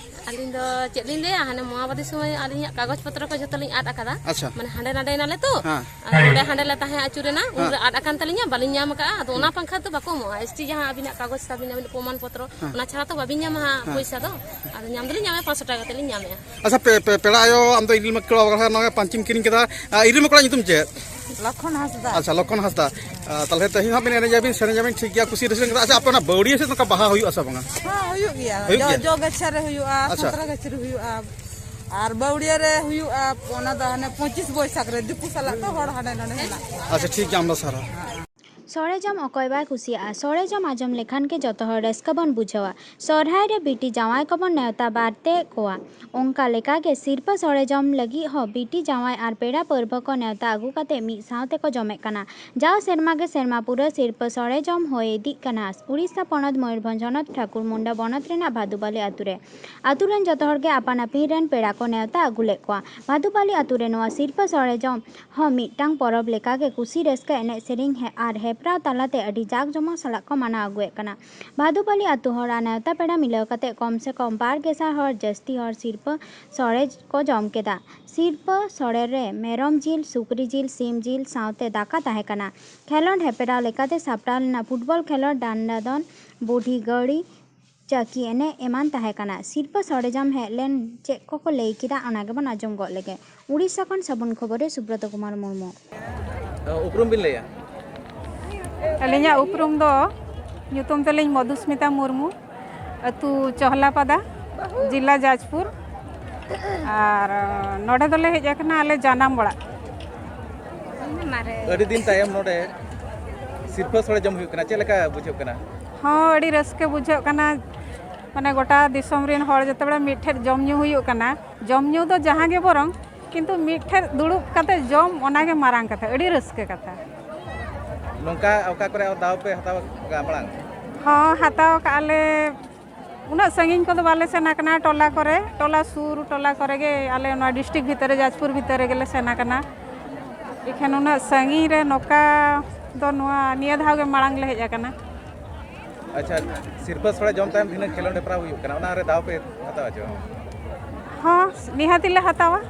ᱟᱹᱞᱤᱧ ᱫᱚ ᱪᱮᱫ ᱞᱤᱧ ᱞᱟᱹᱭᱟ, ᱦᱟᱱᱮ ᱢᱚᱦᱟᱵᱟᱫᱤ ᱥᱚᱢᱚᱭ ᱟᱹᱞᱤᱧᱟᱜ ᱠᱟᱜᱚᱡᱽ ᱯᱚᱛᱨᱚ ᱠᱚ ᱡᱷᱚᱛᱚ ᱞᱤᱧ ᱟᱫ ᱟᱠᱟᱫᱟ᱾ ᱟᱪᱪᱷᱟ᱾ ᱢᱟᱱᱮ ᱦᱟᱸᱰᱮ ᱱᱟᱰᱮ ᱱᱟᱞᱮ ᱛᱚ᱾ ᱦᱮᱸ᱾ ᱟᱨ ᱱᱚᱰᱮ ᱦᱟᱸᱰᱮ ᱞᱮ ᱛᱟᱦᱮᱸ ᱟᱹᱪᱩᱨᱮᱱᱟ, ᱩᱱᱨᱮ ᱦᱮᱸ᱾ ᱟᱫ ᱟᱠᱟᱱ ᱛᱟᱹᱞᱤᱧᱟ, ᱵᱟᱹᱞᱤᱧ ᱧᱟᱢ ᱟᱠᱟᱫᱼᱟ᱾ ᱟᱫᱚ ᱚᱱᱟ ᱦᱮᱸ᱾ ᱯᱟᱝᱠᱷᱟ ᱫᱚ ᱵᱟᱠᱚ ᱮᱢᱚᱜᱼᱟ᱾ ᱮᱥ ᱴᱤ ᱡᱟᱦᱟᱸ ᱟᱹᱵᱤᱱᱟᱜ ᱠᱟᱜᱚᱡᱽ ᱛᱟᱹᱵᱤᱱ, ᱟᱹᱵᱤᱱᱟᱜ ᱯᱨᱚᱢᱟᱱ ᱯᱚᱛᱨᱚ, ᱦᱮᱸ᱾ ᱚᱱᱟ ᱪᱷᱟᱲᱟ ᱛᱚ ᱵᱟᱹᱵᱤᱱ ᱧᱟᱢᱟ ᱦᱟᱸᱜ ᱦᱮᱸ᱾ ᱯᱚᱭᱥᱟ ᱫᱚ᱾ ᱟᱫᱚ ᱧᱟᱢ ᱫᱚᱞᱤᱧ ᱧᱟᱢᱟ, ᱯᱟᱸᱪᱥᱚ ᱴᱟᱠᱟ ᱠᱟᱛᱮ ᱞᱤᱧ ᱧᱟᱢᱮᱫᱼᱟ᱾ ᱟᱪᱪᱷᱟ, ᱯᱮ-, ᱯᱮ-, ᱯᱮᱲᱟ ᱟᱭᱳ, ᱟᱢ ᱫᱚ ᱤᱨᱤᱞ ᱢᱟᱹᱠᱲᱟ ᱵᱟᱠᱷᱨᱟ ᱱᱚᱣᱟ ᱯᱟᱧᱪᱤᱢ ᱠᱤᱨᱤᱧ ᱠᱮᱫᱟ᱾ ᱟᱨ ᱤᱨᱤᱞ ᱢᱟᱹᱠᱲᱟ ᱧᱩᱛᱩᱢ ᱪᱮᱫ? ᱞᱚᱠᱷᱚᱱ ᱦᱟᱸᱥᱫᱟ᱾ ᱟᱪᱪᱷᱟ, ᱞᱚᱠᱷᱚᱱ ᱦᱟᱸᱥᱫᱟ᱾ ᱟᱨ ᱛᱟᱦᱞᱮ ᱛᱮᱦᱮᱧ ᱦᱟᱸᱜ ᱵᱤᱱ ᱮᱱᱮᱡ ᱟᱵᱤᱱ, ᱥᱮᱨᱮᱧ ᱟᱵᱤᱱ, ᱴᱷᱤᱠ ᱜᱮᱭᱟ, ᱠᱩᱥᱤ ᱨᱟᱹᱥᱠᱟᱹ ᱠᱟᱱᱟ᱾ ᱟᱪᱪᱷᱟ, ᱟᱯᱮ ᱚᱱᱟ ᱵᱟᱹᱣᱲᱤᱭᱟᱹ ᱥᱮᱫ ᱱᱚᱝᱠᱟ ᱵᱟᱦᱟ ᱦᱩᱭᱩᱜᱼᱟ ᱥᱮ ᱵᱟᱝᱟ? ᱦᱮᱸ, ᱦᱩᱭᱩᱜ ᱜᱮᱭᱟ᱾ ᱦᱩᱭᱩᱜ ᱡᱚ, ᱜᱮᱭᱟ? ᱡᱚ ᱜᱟᱪᱷᱟ ᱨᱮ ᱦᱩᱭᱩᱜᱼᱟ, ᱟᱪᱪᱷᱟ᱾ ᱥᱟᱸᱛᱨᱟ ᱜᱟᱹᱪᱷᱤ ᱨᱮ ᱦᱩᱭᱩᱜᱼᱟ᱾ ᱟᱨ ᱵᱟᱹᱣᱲᱤᱭᱟᱹ ᱨᱮ ᱦᱩᱭᱩᱜᱼᱟ, ᱚᱱᱟ ᱫᱚ ᱦᱟᱱᱮ ᱯᱚᱸᱪᱤᱥ ᱵᱳᱭᱥᱟᱠᱷ ᱨᱮ, ᱫᱤᱠᱩ ᱥᱟᱞᱟᱜ ᱛᱚ ᱦᱚᱲ ᱦᱟᱸᱰᱮ ᱱᱟᱰᱮ ᱦᱮᱱᱟᱜ ᱠᱚᱣᱟ᱾ ᱟᱪᱪᱷᱟ, ᱴᱷᱤᱠ ᱜᱮᱭᱟ, ᱟᱢ ᱫᱚ ᱥᱟᱨᱦᱟᱣ᱾ ᱥᱚᱲᱮ ᱡᱚᱢ ᱚᱠᱚᱭ ᱵᱟᱭ ᱠᱩᱥᱤᱭᱟᱜᱼᱟ? ᱥᱚᱲᱮ ᱡᱚᱢ ᱟᱸᱡᱚᱢ ᱞᱮᱠᱷᱟᱱ ᱜᱮ ᱡᱚᱛᱚ ᱦᱚᱲ ᱨᱟᱹᱥᱠᱟᱹ ᱵᱚᱱ ᱵᱩᱡᱷᱟᱹᱣᱟ᱾ ᱥᱚᱨᱦᱟᱭ ᱨᱮ ᱵᱤᱴᱤ ᱡᱟᱶᱟᱭ ᱠᱚᱵᱚᱱ ᱱᱮᱣᱛᱟ ᱵᱟᱨᱛᱮ ᱠᱚᱣᱟ᱾ ᱚᱱᱠᱟ ᱞᱮᱠᱟᱜᱮ ᱥᱤᱨᱯᱟᱹ ᱥᱚᱲᱮ ᱡᱚᱢ ᱞᱟᱹᱜᱤᱫ ᱦᱚᱸ ᱵᱤᱴᱤ ᱡᱟᱶᱟᱭ ᱟᱨ ᱯᱮᱲᱟ ᱯᱟᱹᱨᱵᱷᱟᱹ ᱠᱚ ᱱᱮᱣᱛᱟ ᱟᱹᱜᱩ ᱠᱟᱛᱮ ᱢᱤᱫ ᱥᱟᱶ ᱛᱮᱠᱚ ᱡᱚᱢᱮᱫ ᱠᱟᱱᱟ᱾ ᱡᱟᱣ ᱥᱮᱨᱢᱟ ᱜᱮ ᱥᱮᱨᱢᱟ ᱯᱩᱨᱟᱹ ᱥᱤᱨᱯᱟᱹ ᱥᱚᱲᱮ ᱡᱚᱢ ᱦᱩᱭ ᱤᱫᱤᱜ ᱠᱟᱱᱟ᱾ ᱩᱲᱤᱥᱥᱟ ᱯᱚᱱᱚᱛ ᱢᱚᱭᱩᱨᱵᱷᱚᱸᱡᱽ ᱦᱚᱱᱚᱛ ᱴᱷᱟᱹᱠᱩᱨ ᱢᱩᱱᱰᱟ ᱵᱚᱱᱚᱛ ᱨᱮᱱᱟᱜ ᱵᱷᱟᱫᱩᱵᱟᱞᱤ ᱟᱛᱩ ᱨᱮ᱾ ᱟᱛᱩ ᱨᱮᱱ ᱡᱚᱛᱚ ᱦᱚᱲ ᱜᱮ ᱟᱯᱟᱱ ᱟᱹᱯᱤᱱ ᱨᱮᱱ ᱯᱮᱲᱟ ᱠᱚ ᱱᱮᱣᱛᱟ ᱟᱹᱜᱩ ᱞᱮᱫ ᱠᱚᱣᱟ᱾ ᱵᱷᱟᱫᱩᱵᱟᱞᱤ ᱟᱛᱩ ᱨᱮ ᱱᱚᱣᱟ ᱥᱤᱨᱯᱟᱹ ᱥᱚᱲᱮ ᱡᱚᱢ ᱦᱚᱸ ᱢᱤᱫᱴᱟᱝ ᱯᱚᱨᱚᱵᱽ ᱞᱮᱠᱟᱜᱮ ᱠᱩᱥᱤ ᱨᱟᱹᱥᱠᱟᱹ, ᱮᱱᱮᱡ ᱥᱮᱨᱮᱧ ᱦᱮ-, ᱟᱨ ᱦᱮᱯᱨᱟᱣ ᱛᱟᱞᱟᱛᱮ ᱟᱹᱰᱤ ᱡᱟᱠ ᱡᱚᱢᱚᱠ ᱥᱟᱞᱟᱜ ᱠᱚ ᱢᱟᱱᱟᱣ ᱟᱹᱜᱩᱭᱮᱫ ᱠᱟᱱᱟ᱾ ᱵᱷᱟᱫᱩᱯᱟᱞᱤ ᱟᱛᱩ ᱦᱚᱲ ᱟᱨ ᱱᱮᱣᱛᱟ ᱯᱮᱲᱟ ᱢᱤᱞᱟᱹᱣ ᱠᱟᱛᱮ ᱠᱚᱢ ᱥᱮ ᱠᱚᱢ ᱵᱟᱨ ᱜᱮᱥᱟᱭ ᱦᱚᱲ ᱡᱟᱹᱥᱛᱤ ᱦᱚᱲ ᱥᱤᱨᱯᱟᱹ ᱥᱚᱲᱮ ᱠᱚ ᱡᱚᱢ ᱠᱮᱫᱟ᱾ ᱥᱤᱨᱯᱟᱹ ᱥᱚᱲᱮ ᱨᱮ ᱢᱮᱨᱚᱢ ᱡᱤᱞ, ᱥᱩᱠᱨᱤ ᱡᱤᱞ, ᱥᱤᱢ ᱡᱤᱞ ᱥᱟᱶᱛᱮ ᱫᱟᱠᱟ ᱛᱟᱦᱮᱸ ᱠᱟᱱᱟ᱾ ᱠᱷᱮᱞᱳᱰ ᱦᱮᱯᱨᱟᱣ ᱞᱮᱠᱟᱛᱮ ᱥᱟᱯᱲᱟᱣ ᱞᱮᱱᱟ ᱯᱷᱩᱴᱵᱚᱞ ᱠᱷᱮᱞᱳᱰ, ᱰᱟᱱᱰᱟ ᱫᱚᱱ, ᱵᱩᱰᱷᱤ ᱜᱟᱹᱲᱤ, ᱪᱟᱹᱠᱤ ᱮᱱᱮᱡ ᱮᱢᱟᱱ ᱛᱟᱦᱮᱸ ᱠᱟᱱᱟ᱾ ᱥᱤᱨᱯᱟᱹ ᱥᱚᱨᱮᱡᱟᱢ ᱦᱮᱡ ᱞᱮᱱ ᱪᱮᱫ ᱠᱚᱠᱚ ᱞᱟᱹᱭ ᱠᱮᱫᱟ, ᱚᱱᱟ ᱜᱮᱵᱚᱱ ᱟᱸᱡᱚᱢ ᱜᱚᱫ ᱞᱮᱜᱮ᱾ ᱩᱲᱤᱥᱥᱟ ᱠᱷᱚᱱ ᱥᱟᱹᱜᱩᱱ ᱠᱷᱚᱵᱚᱨ ᱨᱮ ᱥᱩᱵᱨᱚᱛᱚ ᱠᱩᱢᱟᱨ ᱢᱩᱨᱢᱩ᱾ ᱩᱯᱨᱩᱢ ᱵᱤᱱ ᱞᱟᱹᱭᱟ? ᱟᱹᱞᱤᱧᱟᱜ ᱩᱯᱨᱩᱢ ᱫᱚ, ᱧᱩᱛᱩᱢ ᱛᱟᱹᱞᱤᱧ ᱢᱚᱫᱷᱩᱥᱢᱤᱛᱟ ᱢᱩᱨᱢᱩ, ᱟᱹᱛᱩ ᱪᱚᱦᱞᱟᱯᱟᱫᱟ, ᱡᱮᱞᱟ ᱡᱟᱡᱽᱯᱩᱨ᱾ ᱟᱨ ᱱᱚᱰᱮ ᱫᱚᱞᱮ ᱦᱮᱡ ᱟᱠᱟᱱᱟ ᱟᱞᱮ ᱡᱟᱱᱟᱢ ᱚᱲᱟᱜ᱾ ᱟᱹᱰᱤ ᱫᱤᱱ ᱛᱟᱭᱚᱢ ᱱᱚᱰᱮ ᱥᱤᱨᱯᱟᱹ ᱥᱚᱲᱮ ᱡᱚᱢ ᱦᱩᱭᱩᱜ ᱠᱟᱱᱟ, ᱪᱮᱫ ᱞᱮᱠᱟ ᱵᱩᱡᱷᱟᱹᱜ ᱠᱟᱱᱟ? ᱦᱚᱸ, ᱟᱹᱰᱤ ᱨᱟᱹᱥᱠᱟᱹ ᱵᱩᱡᱷᱟᱹᱜ ᱠᱟᱱᱟ᱾ ᱢᱟᱱᱮ, ᱜᱚᱴᱟ ᱫᱤᱥᱚᱢ ᱨᱮᱱ ᱦᱚᱲ ᱡᱚᱛᱚ ᱦᱚᱲ ᱢᱤᱫ ᱴᱷᱮᱱ ᱡᱚᱢ ᱧᱩ ᱦᱩᱭᱩᱜ ᱠᱟᱱᱟ᱾ ᱡᱚᱢ ᱧᱩ ᱫᱚ ᱡᱟᱦᱟᱸ ᱜᱮ ᱵᱚᱨᱚᱝ, ᱠᱤᱱᱛᱩ ᱢᱤᱫ ᱴᱷᱮᱱ ᱫᱩᱲᱩᱵ ᱠᱟᱛᱮ ᱡᱚᱢ, ᱚᱱᱟ ᱜᱮ ᱢᱟᱨᱟᱝ ᱠᱟᱛᱷᱟ, ᱟᱹᱰᱤ ᱨᱟᱹᱥᱠᱟᱹ ᱠᱟᱛᱷᱟ᱾ ᱱᱚᱝᱠᱟ ᱚᱠᱟ ᱠᱚᱨᱮ ᱫᱟᱣ ᱯᱮ ᱦᱟᱛᱟᱣ ᱠᱟᱜᱼᱟ ᱢᱟᱲᱟᱝ? ᱦᱚᱸ, ᱦᱟᱛᱟᱣ ᱠᱟᱜᱼᱟ ᱞᱮ᱾ ᱩᱱᱟᱹᱜ ᱥᱟᱺᱜᱤᱧ ᱠᱚᱫᱚ ᱵᱟᱞᱮ ᱥᱮᱱ ᱟᱠᱟᱱᱟ, ᱴᱚᱞᱟ ᱠᱚᱨᱮ, ᱴᱚᱞᱟ ᱥᱩᱨ ᱴᱚᱞᱟ ᱠᱚᱨᱮ ᱜᱮ, ᱟᱞᱮ ᱱᱚᱣᱟ ᱰᱤᱥᱴᱨᱤᱠᱴ ᱵᱷᱤᱛᱟᱹᱨ ᱨᱮ, ᱡᱟᱡᱽᱯᱩᱨ ᱵᱷᱤᱛᱟᱹᱨ ᱨᱮᱜᱮ ᱞᱮ ᱥᱮᱱ ᱟᱠᱟᱱᱟ᱾ ᱮᱠᱷᱟᱱ ᱩᱱᱟᱹᱜ ᱥᱟᱺᱜᱤᱧ ᱨᱮ ᱱᱚᱝᱠᱟ ᱫᱚ ᱱᱚᱣᱟ ᱱᱤᱭᱟᱹ ᱫᱷᱟᱣ ᱜᱮ ᱢᱟᱲᱟᱝ ᱞᱮ ᱦᱮᱡ ᱟᱠᱟᱱᱟ᱾ ᱟᱪᱪᱷᱟ, ᱥᱤᱨᱯᱟᱹ ᱥᱚᱲᱮ ᱡᱚᱢ ᱛᱟᱭᱚᱢ ᱛᱤᱱᱟᱹᱜ ᱠᱷᱮᱞᱳᱰ ᱦᱮᱯᱨᱟᱣ ᱦᱩᱭᱩᱜ ᱠᱟᱱᱟ, ᱚᱱᱟ ᱨᱮ ᱫᱟᱣ ᱯᱮ ᱦᱟᱛᱟᱣᱟ ᱪᱮ ᱵᱟᱝ? ᱦᱚᱸ, ᱱᱤᱦᱟᱹᱛᱤ ᱞᱮ ᱦᱟᱛᱟᱣᱟ᱾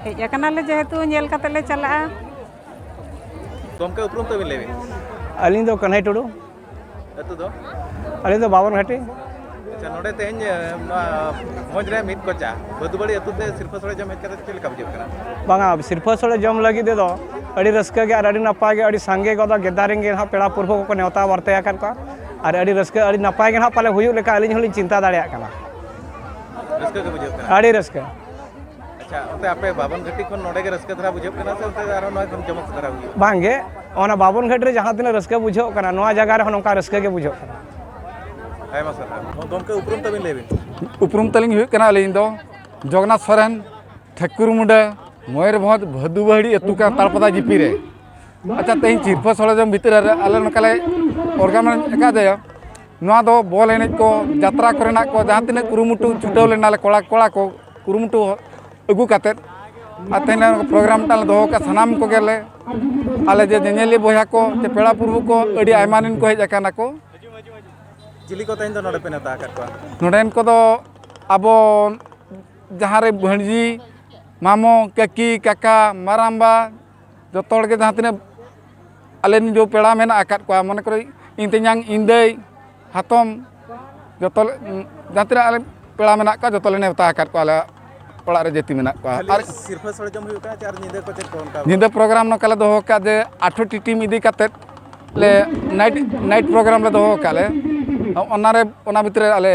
ᱦᱮᱡ ᱟᱠᱟᱱᱟᱞᱮ ᱡᱮᱦᱮᱛᱩ, ᱧᱮᱞ ᱠᱟᱛᱮ ᱞᱮ ᱪᱟᱞᱟᱜᱼᱟ᱾ ᱜᱚᱢᱠᱮ, ᱩᱯᱨᱩᱢ ᱛᱟᱹᱵᱤᱱ ᱞᱟᱹᱭ ᱵᱤᱱ᱾ ᱟᱹᱞᱤᱧ ᱫᱚ ᱠᱟᱹᱱᱦᱟᱹᱭ ᱴᱩᱰᱩ᱾ ᱟᱹᱛᱩ ᱫᱚ? ᱟᱹᱞᱤᱧ ᱫᱚ ᱵᱟᱵᱚᱱ ᱜᱷᱟᱹᱴᱤ᱾ ᱟᱪᱪᱷᱟ, ᱱᱚᱰᱮ ᱛᱮᱦᱮᱧ, ᱮ, ᱱᱚᱣᱟ ᱵᱷᱚᱸᱡᱽ ᱨᱮ ᱢᱤᱫ ᱠᱚᱪᱟ ᱵᱟᱹᱫᱩᱵᱟᱹᱲᱤ ᱟᱹᱛᱩ ᱛᱮ ᱥᱤᱨᱯᱟᱹ ᱥᱚᱲᱮ ᱡᱚᱢ ᱦᱮᱡ ᱠᱟᱛᱮ ᱪᱮᱫ ᱞᱮᱠᱟ ᱵᱩᱡᱷᱟᱹᱜ ᱠᱟᱱᱟ? ᱵᱟᱝᱟ, ᱥᱤᱨᱯᱟᱹ ᱥᱚᱲᱮ ᱡᱚᱢ ᱞᱟᱹᱜᱤᱫ ᱛᱮᱫᱚ ᱟᱹᱰᱤ ᱨᱟᱹᱥᱠᱟᱹ ᱜᱮ ᱟᱨ ᱟᱹᱰᱤ ᱱᱟᱯᱟᱭ ᱜᱮ, ᱟᱹᱰᱤ ᱥᱟᱸᱜᱮ ᱜᱚᱫᱟ ᱜᱮᱫᱟᱨᱤᱝ ᱜᱮ ᱱᱟᱦᱟᱜ ᱯᱮᱲᱟ ᱯᱩᱨᱵᱷᱩ ᱠᱚᱠᱚ ᱱᱮᱣᱛᱟ ᱵᱟᱨᱛᱮ ᱟᱠᱟᱫ ᱠᱚᱣᱟ᱾ ᱟᱨ ᱟᱹᱰᱤ ᱨᱟᱹᱥᱠᱟᱹ, ᱟᱹᱰᱤ ᱱᱟᱯᱟᱭ ᱜᱮ ᱱᱟᱦᱟᱜ ᱯᱟᱞᱮ ᱦᱩᱭᱩᱜ ᱞᱮᱠᱟ ᱟᱹᱞᱤᱧ ᱦᱚᱸᱞᱤᱧ ᱪᱤᱱᱛᱟ ᱫᱟᱲᱮᱭᱟᱜ ᱠᱟᱱᱟ᱾ ᱨᱟᱹᱥᱠᱟᱹ ᱜᱮ ᱵᱩᱡᱷᱟᱹᱜ ᱠᱟᱱᱟ᱾ ᱟᱹᱰᱤ ᱨᱟᱹᱥᱠᱟᱹ᱾ ᱟᱪᱪᱷᱟ, ᱚᱱᱛᱮ ᱟᱯᱮ ᱵᱟᱵᱚᱱ ᱜᱷᱟᱹᱴᱤ ᱠᱷᱚᱱ ᱱᱚᱰᱮ ᱜᱮ ᱨᱟᱹᱥᱠᱟᱹ ᱫᱷᱟᱨᱟ ᱵᱩᱡᱷᱟᱹᱜ ᱠᱟᱱᱟ ᱥᱮ ᱚᱱᱛᱮ ᱟᱨᱦᱚᱸ ᱱᱚᱣᱟ ᱠᱷᱚᱱ ᱡᱚᱢᱚᱠ ᱫᱷᱟᱨᱟ ᱦᱩᱭᱩᱜᱼᱟ? ᱵᱟᱝᱜᱮ, ᱚᱱᱟ ᱵᱟᱵᱚᱱ ᱜᱷᱟᱹᱴ ᱨᱮ ᱡᱟᱦᱟᱸ ᱛᱤᱱᱟᱹᱜ ᱨᱟᱹᱥᱠᱟᱹ ᱵᱩᱡᱷᱟᱹᱜ ᱠᱟᱱᱟ, ᱱᱚᱣᱟ ᱡᱟᱭᱜᱟ ᱨᱮᱦᱚᱸ ᱱᱚᱝᱠᱟ ᱨᱟᱹᱥᱠᱟᱹ ᱜᱮ ᱵᱩᱡᱷᱟᱹᱜ ᱠᱟᱱᱟ᱾ ᱟᱭᱢᱟ ᱥᱟᱨᱦᱟᱣ᱾ ᱜᱚᱢᱠᱮ, ᱩᱯᱨᱩᱢ ᱛᱟᱵᱤᱱ ᱞᱟᱹᱭ ᱵᱤᱱ᱾ ᱩᱯᱨᱩᱢ ᱛᱟᱹᱞᱤᱧ ᱦᱩᱭᱩᱜ ᱠᱟᱱᱟ, ᱟᱹᱞᱤᱧ ᱫᱚ ᱡᱚᱜᱚᱱᱱᱟᱛᱷ ᱥᱚᱨᱮᱱ, ᱴᱷᱟᱹᱠᱩᱨ ᱢᱩᱰᱟᱹ, ᱢᱚᱭᱩᱨᱵᱷᱚᱸᱡᱽ ᱵᱷᱟᱹᱫᱩᱵᱟᱹᱦᱤᱲᱤ ᱟᱹᱛᱩ ᱠᱟᱱᱟ, ᱛᱟᱲᱯᱟᱫᱟ ᱡᱤᱯᱤ ᱨᱮ᱾ ᱟᱪᱪᱷᱟ, ᱛᱮᱦᱮᱧ ᱥᱤᱨᱯᱟᱹ ᱥᱚᱲᱚᱡᱚᱢ ᱵᱷᱤᱛᱨᱤ ᱨᱮ ᱟᱞᱮ ᱱᱚᱝᱠᱟ ᱞᱮ organize ᱟᱠᱟᱫᱮᱭᱟ᱾ ᱱᱚᱣᱟ ᱫᱚ ᱵᱚᱞ ᱮᱱᱮᱡ ᱠᱚ, ᱡᱟᱛᱨᱟ ᱠᱚᱨᱮᱱᱟᱜ ᱠᱚ, ᱡᱟᱦᱟᱸ ᱛᱤᱱᱟᱹᱜ ᱠᱩᱨᱩᱢᱩᱴᱩ ᱪᱷᱩᱴᱟᱹᱣ ᱞᱮᱱᱟ ᱞᱮ, ᱠᱚᱲᱟ, ᱠᱚᱲᱟ ᱠᱚ ᱠᱩᱨᱩᱢᱩᱴᱩ ᱟᱹᱜᱩ ᱠᱟᱛᱮᱫ, ᱟᱨ ᱛᱮᱦᱮᱧ ᱞᱮ program ᱢᱤᱫᱴᱟᱝ ᱞᱮ ᱫᱚᱦᱚ ᱠᱟᱜᱼᱟ᱾ ᱥᱟᱱᱟᱢ ᱠᱚᱜᱮ ᱞᱮ, ᱟᱞᱮ ᱡᱮ ᱧᱮᱧᱮᱞᱤᱭᱟᱹ ᱵᱚᱭᱦᱟ ᱠᱚ, ᱪᱮ ᱯᱮᱲᱟ ᱯᱩᱨᱵᱷᱩ ᱠᱚ, ᱟᱹᱰᱤ ᱟᱭᱢᱟ ᱫᱤᱱ ᱠᱚ ᱦᱮᱡ ᱟᱠᱟᱱᱟ ᱠᱚ᱾ ᱪᱤᱞᱤ ᱠᱚ ᱛᱮᱦᱮᱧ ᱫᱚ ᱱᱚᱰᱮ ᱯᱮ ᱱᱮᱣᱛᱟ ᱟᱠᱟᱫ ᱠᱚᱣᱟ? ᱱᱚᱰᱮᱱ ᱠᱚᱫᱚ ᱟᱵᱚ ᱡᱟᱦᱟᱸ ᱨᱮ ᱵᱷᱟᱹᱬᱡᱤ, ᱢᱟᱢᱚ, ᱠᱟᱹᱠᱤ, ᱠᱟᱠᱟ, ᱢᱟᱨᱟᱢᱵᱟ, ᱡᱚᱛᱚ ᱦᱚᱲ ᱜᱮ ᱡᱟᱦᱟᱸ ᱛᱤᱱᱟᱹᱜ ᱟᱞᱮ ᱨᱮᱱ ᱡᱚ ᱯᱮᱲᱟ ᱢᱮᱱᱟᱜ ᱟᱠᱟᱫ ᱠᱚᱣᱟ, ᱢᱚᱱᱮ ᱠᱚᱨᱮ ᱤᱧ ᱛᱮᱧᱟᱝ, ᱤᱧ ᱫᱟᱹᱭ, ᱦᱟᱛᱚᱢ, ᱡᱚᱛᱚ ᱞᱮ, ᱡᱟᱦᱟᱸ ᱛᱤᱱᱟᱹᱜ ᱟᱞᱮ ᱯᱮᱲᱟ ᱢᱮᱱᱟᱜ ᱠᱚᱣᱟ, ᱡᱚᱛᱚ ᱞᱮ ᱱᱮᱣᱛᱟ ᱟᱠᱟᱫ ᱠᱚᱣᱟ ᱟᱞᱮ ᱚᱲᱟᱜ ᱨᱮ ᱡᱟᱹᱛᱤ ᱢᱮᱱᱟᱜ ᱠᱚᱣᱟ᱾ ᱠᱷᱟᱹᱞᱤ ᱟᱨ ᱥᱤᱨᱯᱟᱹ ᱥᱚᱲᱚᱡᱚᱢ ᱦᱩᱭᱩᱜ ᱠᱟᱱᱟ ᱪᱮ ᱟᱨ ᱧᱤᱫᱟᱹ ᱠᱚ ᱪᱮᱫ ᱠᱚ ᱚᱱᱠᱟ? ᱧᱤᱫᱟᱹ program ᱱᱚᱝᱠᱟ ᱞᱮ ᱫᱚᱦᱚ ᱟᱠᱟᱫ ᱡᱮ ᱟᱴᱷᱨᱚ ᱴᱤ team ᱤᱫᱤ ᱠᱟᱛᱮᱫ ᱞᱮ night, night program ᱞᱮ ᱫᱚᱦᱚ ᱟᱠᱟᱫ ᱞᱮ᱾ ᱚᱱᱟᱨᱮ, ᱚᱱᱟ ᱵᱷᱤᱛᱨᱤ ᱨᱮ ᱟᱞᱮ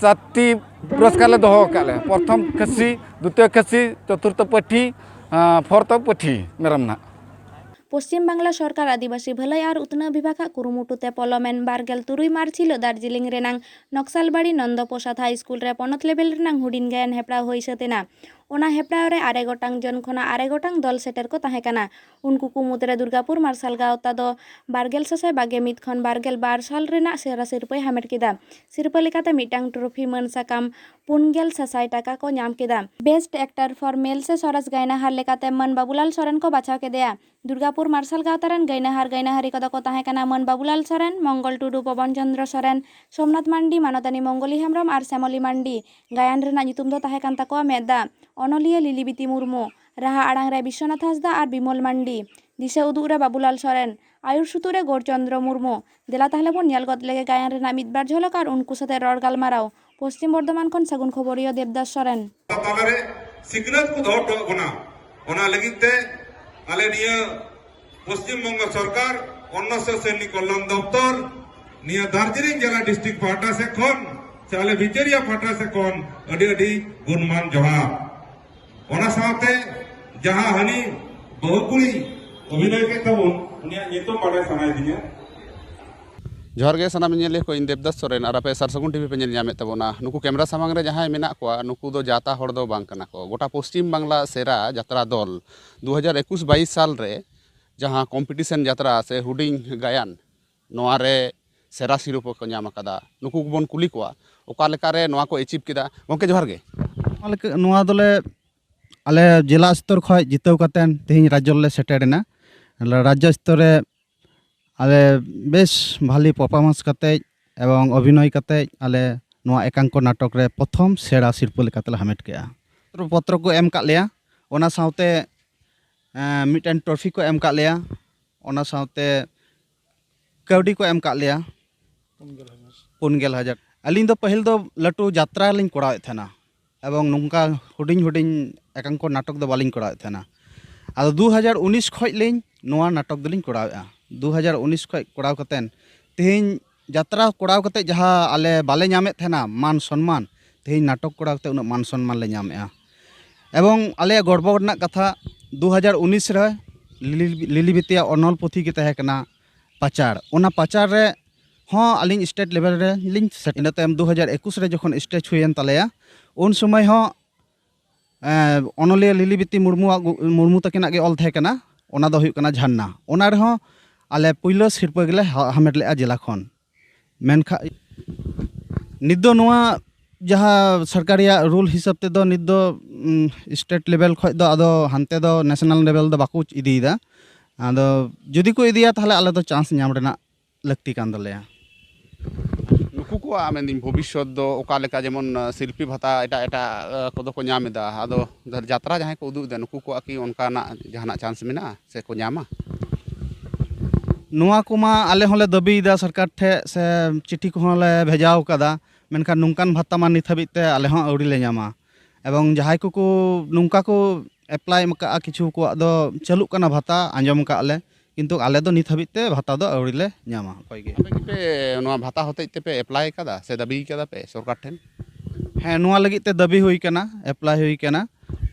ᱪᱟᱨᱴᱤ ᱯᱩᱨᱚᱥᱠᱟᱨ ᱞᱮ ᱫᱚᱦᱚ ᱟᱠᱟᱫ ᱞᱮ, ᱯᱨᱚᱛᱷᱚᱢ ᱠᱷᱟᱹᱥᱤ, ᱫᱩᱛᱤᱭᱚ ᱠᱷᱟᱹᱥᱤ, ᱪᱚᱛᱩᱨᱛᱷᱚ ᱯᱟᱹᱴᱷᱤ, ᱟᱸ, fourth ᱯᱟᱹᱴᱷᱤ ᱢᱮᱨᱚᱢ ᱱᱟᱦᱟᱜ᱾ ᱯᱚᱥᱪᱤᱢ ᱵᱟᱝᱞᱟ ᱥᱚᱨᱠᱟᱨ ᱟᱹᱫᱤᱵᱟᱹᱥᱤ ᱵᱷᱟᱹᱞᱟᱹᱭ ᱟᱨ ᱩᱛᱱᱟᱹᱣ ᱵᱤᱵᱷᱟᱜᱽ ᱟᱜ ᱠᱩᱨᱩᱢᱩᱴᱩ ᱛᱮ ᱯᱚᱞᱚᱢᱮᱱ ᱵᱟᱨᱜᱮᱞ ᱛᱩᱨᱩᱭ ᱢᱟᱨᱪ ᱦᱤᱞᱚᱜ ᱫᱟᱨᱡᱤᱞᱤᱝ ᱨᱮᱱᱟᱝ ᱱᱚᱠᱥᱟᱞᱵᱟᱲᱤ ᱱᱚᱱᱫᱚ ᱯᱨᱚᱥᱟᱫ ᱦᱟᱭ ᱥᱠᱩᱞ ᱨᱮ ᱯᱚᱱᱚᱛ level ᱨᱮᱱᱟᱝ ᱦᱩᱰᱤᱧ ᱜᱟᱭᱟᱱ ᱦᱮᱯᱨᱟᱣ ᱦᱩᱭ ᱥᱟᱹᱛ ᱮᱱᱟ᱾ ᱚᱱᱟ ᱦᱮᱯᱨᱟᱣ ᱨᱮ ᱟᱨᱮ ᱜᱚᱴᱟᱝ ᱡᱚᱱ ᱠᱷᱚᱱᱟᱜ ᱟᱨᱮ ᱜᱚᱴᱟᱝ ᱫᱚᱞ ᱥᱮᱴᱮᱨ ᱠᱚ ᱛᱟᱦᱮᱸ ᱠᱟᱱᱟ᱾ ᱩᱱᱠᱩ ᱠᱚ ᱢᱩᱫᱽᱨᱮ ᱫᱩᱨᱜᱟᱯᱩᱨ ᱢᱟᱨᱥᱟᱞ ᱜᱟᱶᱛᱟ ᱫᱚ ᱵᱟᱨᱜᱮᱞ ᱥᱟᱥᱟᱭ ᱵᱟᱜᱮ ᱢᱤᱫ ᱠᱷᱚᱱ ᱵᱟᱨᱜᱮᱞ ᱵᱟᱨ ᱥᱟᱞ ᱨᱮᱱᱟᱜ ᱥᱮᱨᱟ ᱥᱤᱨᱯᱟᱹᱭ ᱦᱟᱢᱮᱴ ᱠᱮᱫᱟ᱾ ᱥᱤᱨᱯᱟᱹ ᱞᱮᱠᱟᱛᱮ ᱢᱤᱫᱴᱟᱝ trophy, ᱢᱟᱹᱱ ᱥᱟᱠᱟᱢ ᱯᱩᱱ ᱜᱮᱞ ᱥᱟᱥᱟᱭ ᱴᱟᱠᱟ ᱠᱚ ᱧᱟᱢ ᱠᱮᱫᱟ᱾ Best actor for male ᱥᱮ ᱥᱚᱨᱮᱥ ᱜᱟᱭᱱᱟᱦᱟᱨ ᱞᱮᱠᱟᱛᱮ ᱢᱟᱹᱱ ᱵᱟᱵᱩᱞᱟᱞ ᱥᱚᱨᱮᱱ ᱠᱚ ᱵᱟᱪᱷᱟᱣ ᱠᱮᱫᱮᱭᱟ᱾ ᱫᱩᱨᱜᱟᱯᱩᱨ ᱢᱟᱨᱥᱟᱞ ᱜᱟᱶᱛᱟ ᱨᱮᱱ ᱜᱟᱭᱱᱟᱦᱟᱨ ᱜᱟᱭᱱᱟᱦᱟᱨᱤ ᱠᱚᱫᱚ ᱠᱚ ᱛᱟᱦᱮᱸ ᱠᱟᱱᱟ ᱢᱟᱹᱱ ᱵᱟᱵᱩᱞᱟᱞ ᱥᱚᱨᱮᱱ, ᱢᱚᱝᱜᱚᱞ ᱴᱩᱰᱩ, ᱯᱚᱵᱚᱱ ᱪᱚᱸᱫᱽᱨᱚ ᱥᱚᱨᱮᱱ, ᱥᱳᱢᱱᱟᱛᱷ ᱢᱟᱱᱰᱤ, ᱢᱟᱱᱚᱛᱟᱱᱤ ᱢᱚᱝᱜᱚᱞᱤ ᱦᱮᱢᱵᱨᱚᱢ ᱟᱨ ᱥᱮᱢᱚᱞᱤ ᱢᱟᱱᱰᱤ᱾ ᱜᱟᱭᱟᱱ ᱨᱮᱱᱟᱜ ᱧᱩᱛᱩᱢ ᱫᱚ ᱛᱟᱦᱮᱸ ᱠᱟᱱ ᱛᱟᱠᱚᱣᱟ ᱢᱮᱫ ᱫᱟᱜ᱾ ᱚᱱᱚᱞᱤᱭᱟᱹ ᱞᱤᱞᱤ ᱵᱤᱛᱤ ᱢᱩᱨᱢᱩ, ᱨᱟᱦᱟ ᱟᱲᱟᱝ ᱨᱮ ᱵᱤᱥᱥᱚᱱᱟᱛᱷ ᱦᱟᱸᱥᱫᱟ ᱟᱨ ᱵᱤᱢᱚᱞ ᱢᱟᱱᱰᱤ, ᱫᱤᱥᱟᱹ ᱩᱫᱩᱜ ᱨᱮ ᱵᱟᱵᱩᱞᱟᱞ ᱥᱚᱨᱮᱱ, ᱟᱹᱭᱩᱨ ᱥᱩᱛᱩᱜ ᱨᱮ ᱜᱳᱨᱪᱚᱸᱫᱽᱨᱚ ᱢᱩᱨᱢᱩ᱾ ᱫᱮᱞᱟ ᱛᱟᱦᱞᱮ ᱵᱚᱱ ᱧᱮᱞ ᱜᱚᱫ ᱞᱮᱜᱮ ᱜᱟᱭᱟᱱ ᱨᱮᱱᱟᱜ ᱢᱤᱫ ᱵᱟᱨ ᱡᱷᱚᱞᱚᱠ ᱟᱨ ᱩᱱᱠᱩ ᱥᱟᱛᱮ ᱨᱚᱲ ᱜᱟᱞᱢᱟᱨᱟᱣ᱾ ᱯᱚᱥᱪᱤᱢ ᱵᱚᱨᱫᱷᱚᱢᱟᱱ ᱠᱷᱚᱱ ᱥᱟᱹᱜᱩᱱ ᱠᱷᱚᱵᱚᱨᱤᱭᱟᱹ ᱫᱮᱵᱫᱟᱥ ᱥᱚᱨᱮᱱ᱾ ᱛᱟᱞᱟᱨᱮ ᱥᱤᱠᱷᱱᱟᱹᱛ ᱠᱚ ᱫᱚᱦᱚ ᱦᱚᱴᱚ ᱟᱵᱚᱱᱟ᱾ ᱚᱱᱟ ᱞᱟᱹᱜᱤᱫ ᱛᱮ ᱟᱞᱮ ᱱᱤᱭᱟᱹ ᱯᱚᱥᱪᱤᱢ ᱵᱚᱝᱜᱚ ᱥᱚᱨᱠᱟᱨ ᱚᱱᱱᱚ ᱥᱮᱱᱤ ᱠᱚᱞᱞᱟᱱ ᱫᱚᱯᱛᱚᱨ, ᱱᱤᱭᱟᱹ ᱫᱟᱨᱡᱤᱞᱤᱝ ᱡᱮᱞᱟ district ᱯᱟᱦᱴᱟ ᱥᱮᱫ ᱠᱷᱚᱱ ᱥᱮ ᱟᱞᱮ ᱵᱤᱪᱟᱹᱨᱤᱭᱟᱹ ᱯᱟᱦᱴᱟ ᱥᱮᱫ ᱠᱷᱚᱱ ᱟᱹᱰᱤ ᱟᱹᱰᱤ ᱜᱩᱱᱢᱟᱱ ᱡᱚᱦᱟᱨ᱾ ᱚᱱᱟ ᱥᱟᱶᱛᱮ ᱡᱟᱦᱟᱸ ᱦᱟᱹᱱᱤ ᱵᱟᱹᱦᱩ ᱠᱩᱲᱤ ᱚᱵᱷᱤᱱᱚᱭ ᱠᱮᱫ ᱛᱟᱵᱚᱱ, ᱩᱱᱤᱭᱟᱜ ᱧᱩᱛᱩᱢ ᱵᱟᱰᱟᱭ ᱥᱟᱱᱟᱭᱮᱫᱤᱧᱟ᱾ ᱡᱚᱦᱟᱨ ᱜᱮ ᱥᱟᱱᱟᱢ ᱧᱮᱧᱮᱞᱤᱭᱟᱹ ᱠᱚ, ᱤᱧ ᱫᱮᱵᱽᱫᱟᱥ ᱥᱚᱨᱮᱱ ᱟᱨ ᱟᱯᱮ ᱥᱟᱨ ᱥᱟᱹᱜᱩᱱ ᱴᱤᱵᱷᱤ ᱯᱮ ᱧᱮᱞ ᱧᱟᱢᱮᱫ ᱛᱟᱵᱚᱱᱟ᱾ ᱱᱩᱠᱩ ᱠᱮᱢᱨᱟ ᱥᱟᱢᱟᱝ ᱨᱮ ᱡᱟᱦᱟᱸᱭ ᱢᱮᱱᱟᱜ ᱠᱚᱣᱟ, ᱱᱩᱠᱩ ᱫᱚ ᱡᱟᱛᱟ ᱦᱚᱲ ᱫᱚ ᱵᱟᱝ ᱠᱟᱱᱟ ᱠᱚ᱾ ᱜᱚᱴᱟ ᱯᱚᱥᱪᱤᱢ ᱵᱟᱝᱞᱟ ᱥᱮᱨᱟ ᱡᱟᱛᱨᱟ ᱫᱚᱞ ᱫᱩ ᱦᱟᱡᱟᱨ ᱮᱠᱩᱥ ᱵᱟᱭᱤᱥ ᱥᱟᱞ ᱨᱮ ᱡᱟᱦᱟᱸ ᱠᱚᱢᱯᱤᱴᱤᱥᱚᱱ ᱡᱟᱛᱨᱟ ᱥᱮ ᱦᱩᱰᱤᱧ ᱜᱟᱭᱟᱱ, ᱱᱚᱣᱟ ᱨᱮ ᱥᱮᱨᱟ ᱥᱤᱨᱯᱟᱹ ᱠᱚ ᱧᱟᱢ ᱟᱠᱟᱫᱟ᱾ ᱱᱩᱠᱩ ᱠᱚᱵᱚᱱ ᱠᱩᱞᱤ ᱠᱚᱣᱟ ᱚᱠᱟ ᱞᱮᱠᱟ ᱨᱮ ᱱᱚᱣᱟ ᱠᱚ ᱮᱪᱤᱵᱷ ᱠᱮᱫᱟ᱾ ᱜᱚᱢᱠᱮ, ᱡᱚᱦᱟᱨ ᱜᱮ᱾ ᱱᱚᱣᱟ ᱞᱮᱠᱟ, ᱱᱚᱣᱟ ᱫᱚᱞᱮ ᱟᱞᱮ ᱡᱮᱞᱟ ᱥᱛᱚᱨ ᱠᱷᱚᱱ ᱡᱤᱛᱟᱹᱣ ᱠᱟᱛᱮᱱ ᱛᱮᱦᱮᱧ ᱨᱟᱡᱽᱡᱚ ᱨᱮᱞᱮ ᱥᱮᱴᱮᱨ ᱮᱱᱟ᱾ ᱨᱟᱡᱽᱡᱚ ᱥᱛᱚᱨ ᱨᱮ ᱟᱞᱮ ᱵᱮᱥ ᱵᱷᱟᱞᱤ ᱯᱟᱨᱯᱷᱚᱨᱢᱮᱱᱥ ᱠᱟᱛᱮᱡ ᱮᱵᱚᱝ ᱚᱵᱷᱤᱱᱚᱭ ᱠᱟᱛᱮᱡ ᱟᱞᱮ ᱱᱚᱣᱟ ᱮᱠᱟᱝᱠᱚ ᱱᱟᱴᱚᱠ ᱨᱮ ᱯᱨᱚᱛᱷᱚᱢ ᱥᱮᱬᱟ ᱥᱤᱨᱯᱟᱹ ᱞᱮᱠᱟᱛᱮᱞᱮ ᱦᱟᱢᱮᱴ ᱠᱮᱜᱼᱟ᱾ ᱯᱚᱛᱨᱚ ᱠᱚ ᱮᱢ ᱠᱟᱜ ᱞᱮᱭᱟ, ᱚᱱᱟ ᱥᱟᱶᱛᱮ, ᱮᱸ, ᱢᱤᱫᱴᱮᱱ ᱴᱨᱚᱯᱷᱤ ᱠᱚ ᱮᱢ ᱠᱟᱜ ᱞᱮᱭᱟ, ᱚᱱᱟ ᱥᱟᱶᱛᱮ ᱠᱟᱹᱣᱰᱤ ᱠᱚ ᱮᱢ ᱠᱟᱜ ᱞᱮᱭᱟ ᱯᱩᱱ ᱜᱮᱞ ᱦᱟᱡᱟᱨ᱾ ᱟᱹᱞᱤᱧ ᱫᱚ ᱯᱟᱹᱦᱤᱞ ᱫᱚ ᱞᱟᱹᱴᱩ ᱡᱟᱛᱨᱟ ᱞᱤᱧ ᱠᱚᱨᱟᱣᱮᱫ ᱛᱟᱦᱮᱱᱟ ᱮᱵᱚᱝ ᱱᱚᱝᱠᱟ ᱦᱩᱰᱤᱧ ᱦᱩᱰᱤᱧ ᱮᱠᱟᱝᱠᱚ ᱱᱟᱴᱚᱠ ᱫᱚ ᱵᱟᱹᱞᱤᱧ ᱠᱚᱨᱟᱣᱮᱫ ᱛᱟᱦᱮᱱᱟ᱾ ᱟᱫᱚ ᱫᱩ ᱦᱟᱡᱟᱨ ᱩᱱᱤᱥ ᱠᱷᱚᱱ ᱞᱤᱧ ᱱᱚᱣᱟ ᱱᱟᱴᱚᱠ ᱫᱚᱞᱤᱧ ᱠᱚᱨᱟᱣᱮᱫᱼᱟ᱾ ᱫᱩ ᱦᱟᱡᱟᱨ ᱩᱱᱤᱥ ᱠᱷᱚᱱ ᱠᱚᱨᱟᱣ ᱠᱟᱛᱮᱱ ᱛᱮᱦᱮᱧ ᱡᱟᱛᱨᱟ ᱠᱚᱨᱟᱣ ᱠᱟᱛᱮ ᱡᱟᱦᱟᱸ ᱟᱞᱮ ᱵᱟᱞᱮ ᱧᱟᱢᱮᱫ ᱛᱟᱦᱮᱱᱟ ᱢᱟᱱ ᱥᱚᱱᱢᱟᱱ, ᱛᱮᱦᱮᱧ ᱱᱟᱴᱚᱠ ᱠᱚᱨᱟᱣ ᱠᱟᱛᱮ ᱩᱱᱟᱹᱜ ᱢᱟᱱ ᱥᱚᱱᱢᱟᱱ ᱞᱮ ᱧᱟᱢᱮᱫᱼᱟ᱾ ᱮᱵᱚᱝ ᱟᱞᱮᱭᱟᱜ ᱜᱚᱨᱵᱚ ᱨᱮᱱᱟᱜ ᱠᱟᱛᱷᱟ, ᱫᱩ ᱦᱟᱡᱟᱨ ᱩᱱᱤᱥ ᱨᱮ ᱞᱤᱞᱤ, ᱞᱤᱞᱤ ᱵᱤᱛᱤᱭᱟᱜ ᱚᱱᱚᱞ ᱯᱩᱛᱷᱤ ᱜᱮ ᱛᱟᱦᱮᱸ ᱠᱟᱱᱟ ᱯᱟᱪᱟᱲ᱾ ᱚᱱᱟ ᱯᱟᱪᱟᱲ ᱨᱮ ᱦᱚᱸ ᱟᱹᱞᱤᱧ ᱥᱴᱮᱴ ᱞᱮᱵᱮᱞ ᱨᱮ ᱞᱤᱧ ᱥᱮᱴᱮᱨ᱾ ᱤᱱᱟᱹ ᱛᱟᱭᱚᱢ ᱫᱩ ᱦᱟᱡᱟᱨ ᱮᱠᱩᱥ ᱨᱮ ᱡᱚᱠᱷᱚᱱ ᱥᱴᱮᱡᱽ ᱦᱩᱭᱮᱱ ᱛᱟᱞᱮᱭᱟ, ᱩᱱ ᱥᱚᱢᱚᱭ ᱦᱚᱸ, ᱮᱸ, ᱚᱱᱚᱞᱤᱭᱟᱹ ᱞᱤᱞᱤ ᱵᱤᱛᱤ ᱢᱩᱨᱢᱩᱣᱟᱜ ᱜᱩ-, ᱢᱩᱨᱢᱩ ᱛᱟᱹᱠᱤᱱᱟᱜ ᱜᱮ ᱚᱞ ᱛᱟᱦᱮᱸ ᱠᱟᱱᱟ, ᱚᱱᱟ ᱫᱚ ᱦᱩᱭᱩᱜ ᱠᱟᱱᱟ ᱡᱷᱟᱨᱱᱟ᱾ ᱚᱱᱟ ᱨᱮᱦᱚᱸ ᱟᱞᱮ ᱯᱩᱭᱞᱟᱹ ᱥᱤᱨᱯᱟᱹ ᱜᱮᱞᱮ ᱦᱟ-, ᱦᱟᱢᱮᱴ ᱞᱮᱜᱼᱟ ᱡᱮᱞᱟ ᱠᱷᱚᱱ᱾ ᱢᱮᱱᱠᱷᱟᱱ ᱱᱤᱛ ᱫᱚ ᱱᱚᱣᱟ ᱡᱟᱦᱟᱸ ᱥᱚᱨᱠᱟᱨ ᱨᱮᱭᱟᱜ ᱨᱩᱞ ᱦᱤᱥᱟᱹᱵ ᱛᱮᱫᱚ ᱱᱤᱛ ᱫᱚ, ᱩᱢ, ᱥᱴᱮᱴ ᱞᱮᱵᱮᱞ ᱠᱷᱚᱱ ᱫᱚ ᱟᱫᱚ ᱦᱟᱱᱛᱮ ᱫᱚ ᱱᱮᱥᱱᱟᱞ ᱞᱮᱵᱮᱞ ᱫᱚ ᱵᱟᱠᱚ ᱤᱫᱤᱭᱮᱫᱟ᱾ ᱟᱫᱚ ᱡᱩᱫᱤ ᱠᱚ ᱤᱫᱤᱭᱟ, ᱛᱟᱦᱚᱞᱮ ᱟᱞᱮ ᱫᱚ ᱪᱟᱱᱥ ᱧᱟᱢ ᱨᱮᱱᱟᱜ ᱞᱟᱹᱠᱛᱤ ᱠᱟᱱ ᱛᱟᱞᱮᱭᱟ᱾ ᱱᱩᱠᱩ ᱠᱚᱣᱟᱜ, ᱢᱮᱱᱫᱟᱹᱧ, ᱵᱷᱚᱵᱤᱥᱥᱚᱛ ᱫᱚ ᱚᱠᱟ ᱞᱮᱠᱟ? ᱡᱮᱢᱚᱱ, ᱟᱸ, ᱥᱤᱞᱯᱤ ᱵᱷᱟᱛᱟ ᱮᱴᱟᱜ ᱮᱴᱟᱜ, ᱟᱸ, ᱠᱚᱫᱚ ᱠᱚ ᱧᱟᱢ ᱮᱫᱟ, ᱟᱫᱚ ᱡᱟᱛᱨᱟ ᱡᱟᱦᱟᱸᱭ ᱠᱚ ᱩᱫᱩᱜ ᱮᱫᱟ, ᱱᱩᱠᱩ ᱠᱚᱣᱟᱜ ᱠᱤ ᱚᱱᱠᱟᱱᱟᱜ ᱡᱟᱦᱟᱱᱟᱜ ᱪᱟᱱᱥ ᱢᱮᱱᱟᱜᱼᱟ ᱥᱮ ᱠᱚ ᱧᱟᱢᱟ? ᱱᱚᱣᱟ ᱠᱚᱢᱟ ᱟᱞᱮ ᱦᱚᱸᱞᱮ ᱫᱟᱹᱵᱤᱭᱮᱫᱟ ᱥᱚᱨᱠᱟᱨ ᱴᱷᱮᱱ, ᱥᱮ ᱪᱤᱴᱷᱤ ᱠᱚᱦᱚᱸ ᱞᱮ ᱵᱷᱮᱡᱟ ᱟᱠᱟᱫᱟ, ᱢᱮᱱᱠᱷᱟᱱ ᱱᱚᱝᱠᱟᱱ ᱵᱷᱟᱛᱟ ᱢᱟ ᱱᱤᱛ ᱦᱟᱹᱵᱤᱡ ᱛᱮ ᱟᱞᱮ ᱦᱚᱸ ᱟᱹᱣᱨᱤ ᱞᱮ ᱧᱟᱢᱟ᱾ ᱮᱵᱚᱝ ᱡᱟᱦᱟᱸᱭ ᱠᱚᱠᱚ ᱱᱚᱝᱠᱟ ᱠᱚ ᱮᱯᱞᱟᱭ ᱟᱠᱟᱫᱼᱟ, ᱠᱤᱪᱷᱩ ᱠᱚᱣᱟᱜ ᱫᱚ ᱪᱟᱹᱞᱩᱜ ᱠᱟᱱᱟ ᱵᱷᱟᱛᱟ, ᱟᱸᱡᱚᱢ ᱟᱠᱟᱫ ᱞᱮ, ᱠᱤᱱᱛᱩ ᱟᱞᱮ ᱫᱚ ᱱᱤᱛ ᱦᱟᱹᱵᱤᱡ ᱛᱮ ᱵᱷᱟᱛᱟ ᱫᱚ ᱟᱹᱣᱨᱤ ᱞᱮ ᱧᱟᱢᱟ ᱚᱠᱚᱭ ᱜᱮ᱾ ᱟᱯᱮ ᱜᱮᱯᱮ ᱱᱚᱣᱟ ᱵᱷᱟᱛᱟ ᱦᱚᱛᱮᱡ ᱛᱮᱯᱮ ᱮᱯᱞᱟᱭ ᱟᱠᱟᱫᱟ ᱥᱮ ᱫᱟᱹᱵᱤ ᱟᱠᱟᱫᱟ ᱯᱮ ᱥᱚᱨᱠᱟᱨ ᱴᱷᱮᱱ? ᱦᱮᱸ, ᱱᱚᱣᱟ ᱞᱟᱹᱜᱤᱫ ᱛᱮ ᱫᱟᱹᱵᱤ ᱦᱩᱭ ᱟᱠᱟᱱᱟ, ᱮᱯᱞᱟᱭ ᱦᱩᱭ ᱟᱠᱟᱱᱟ᱾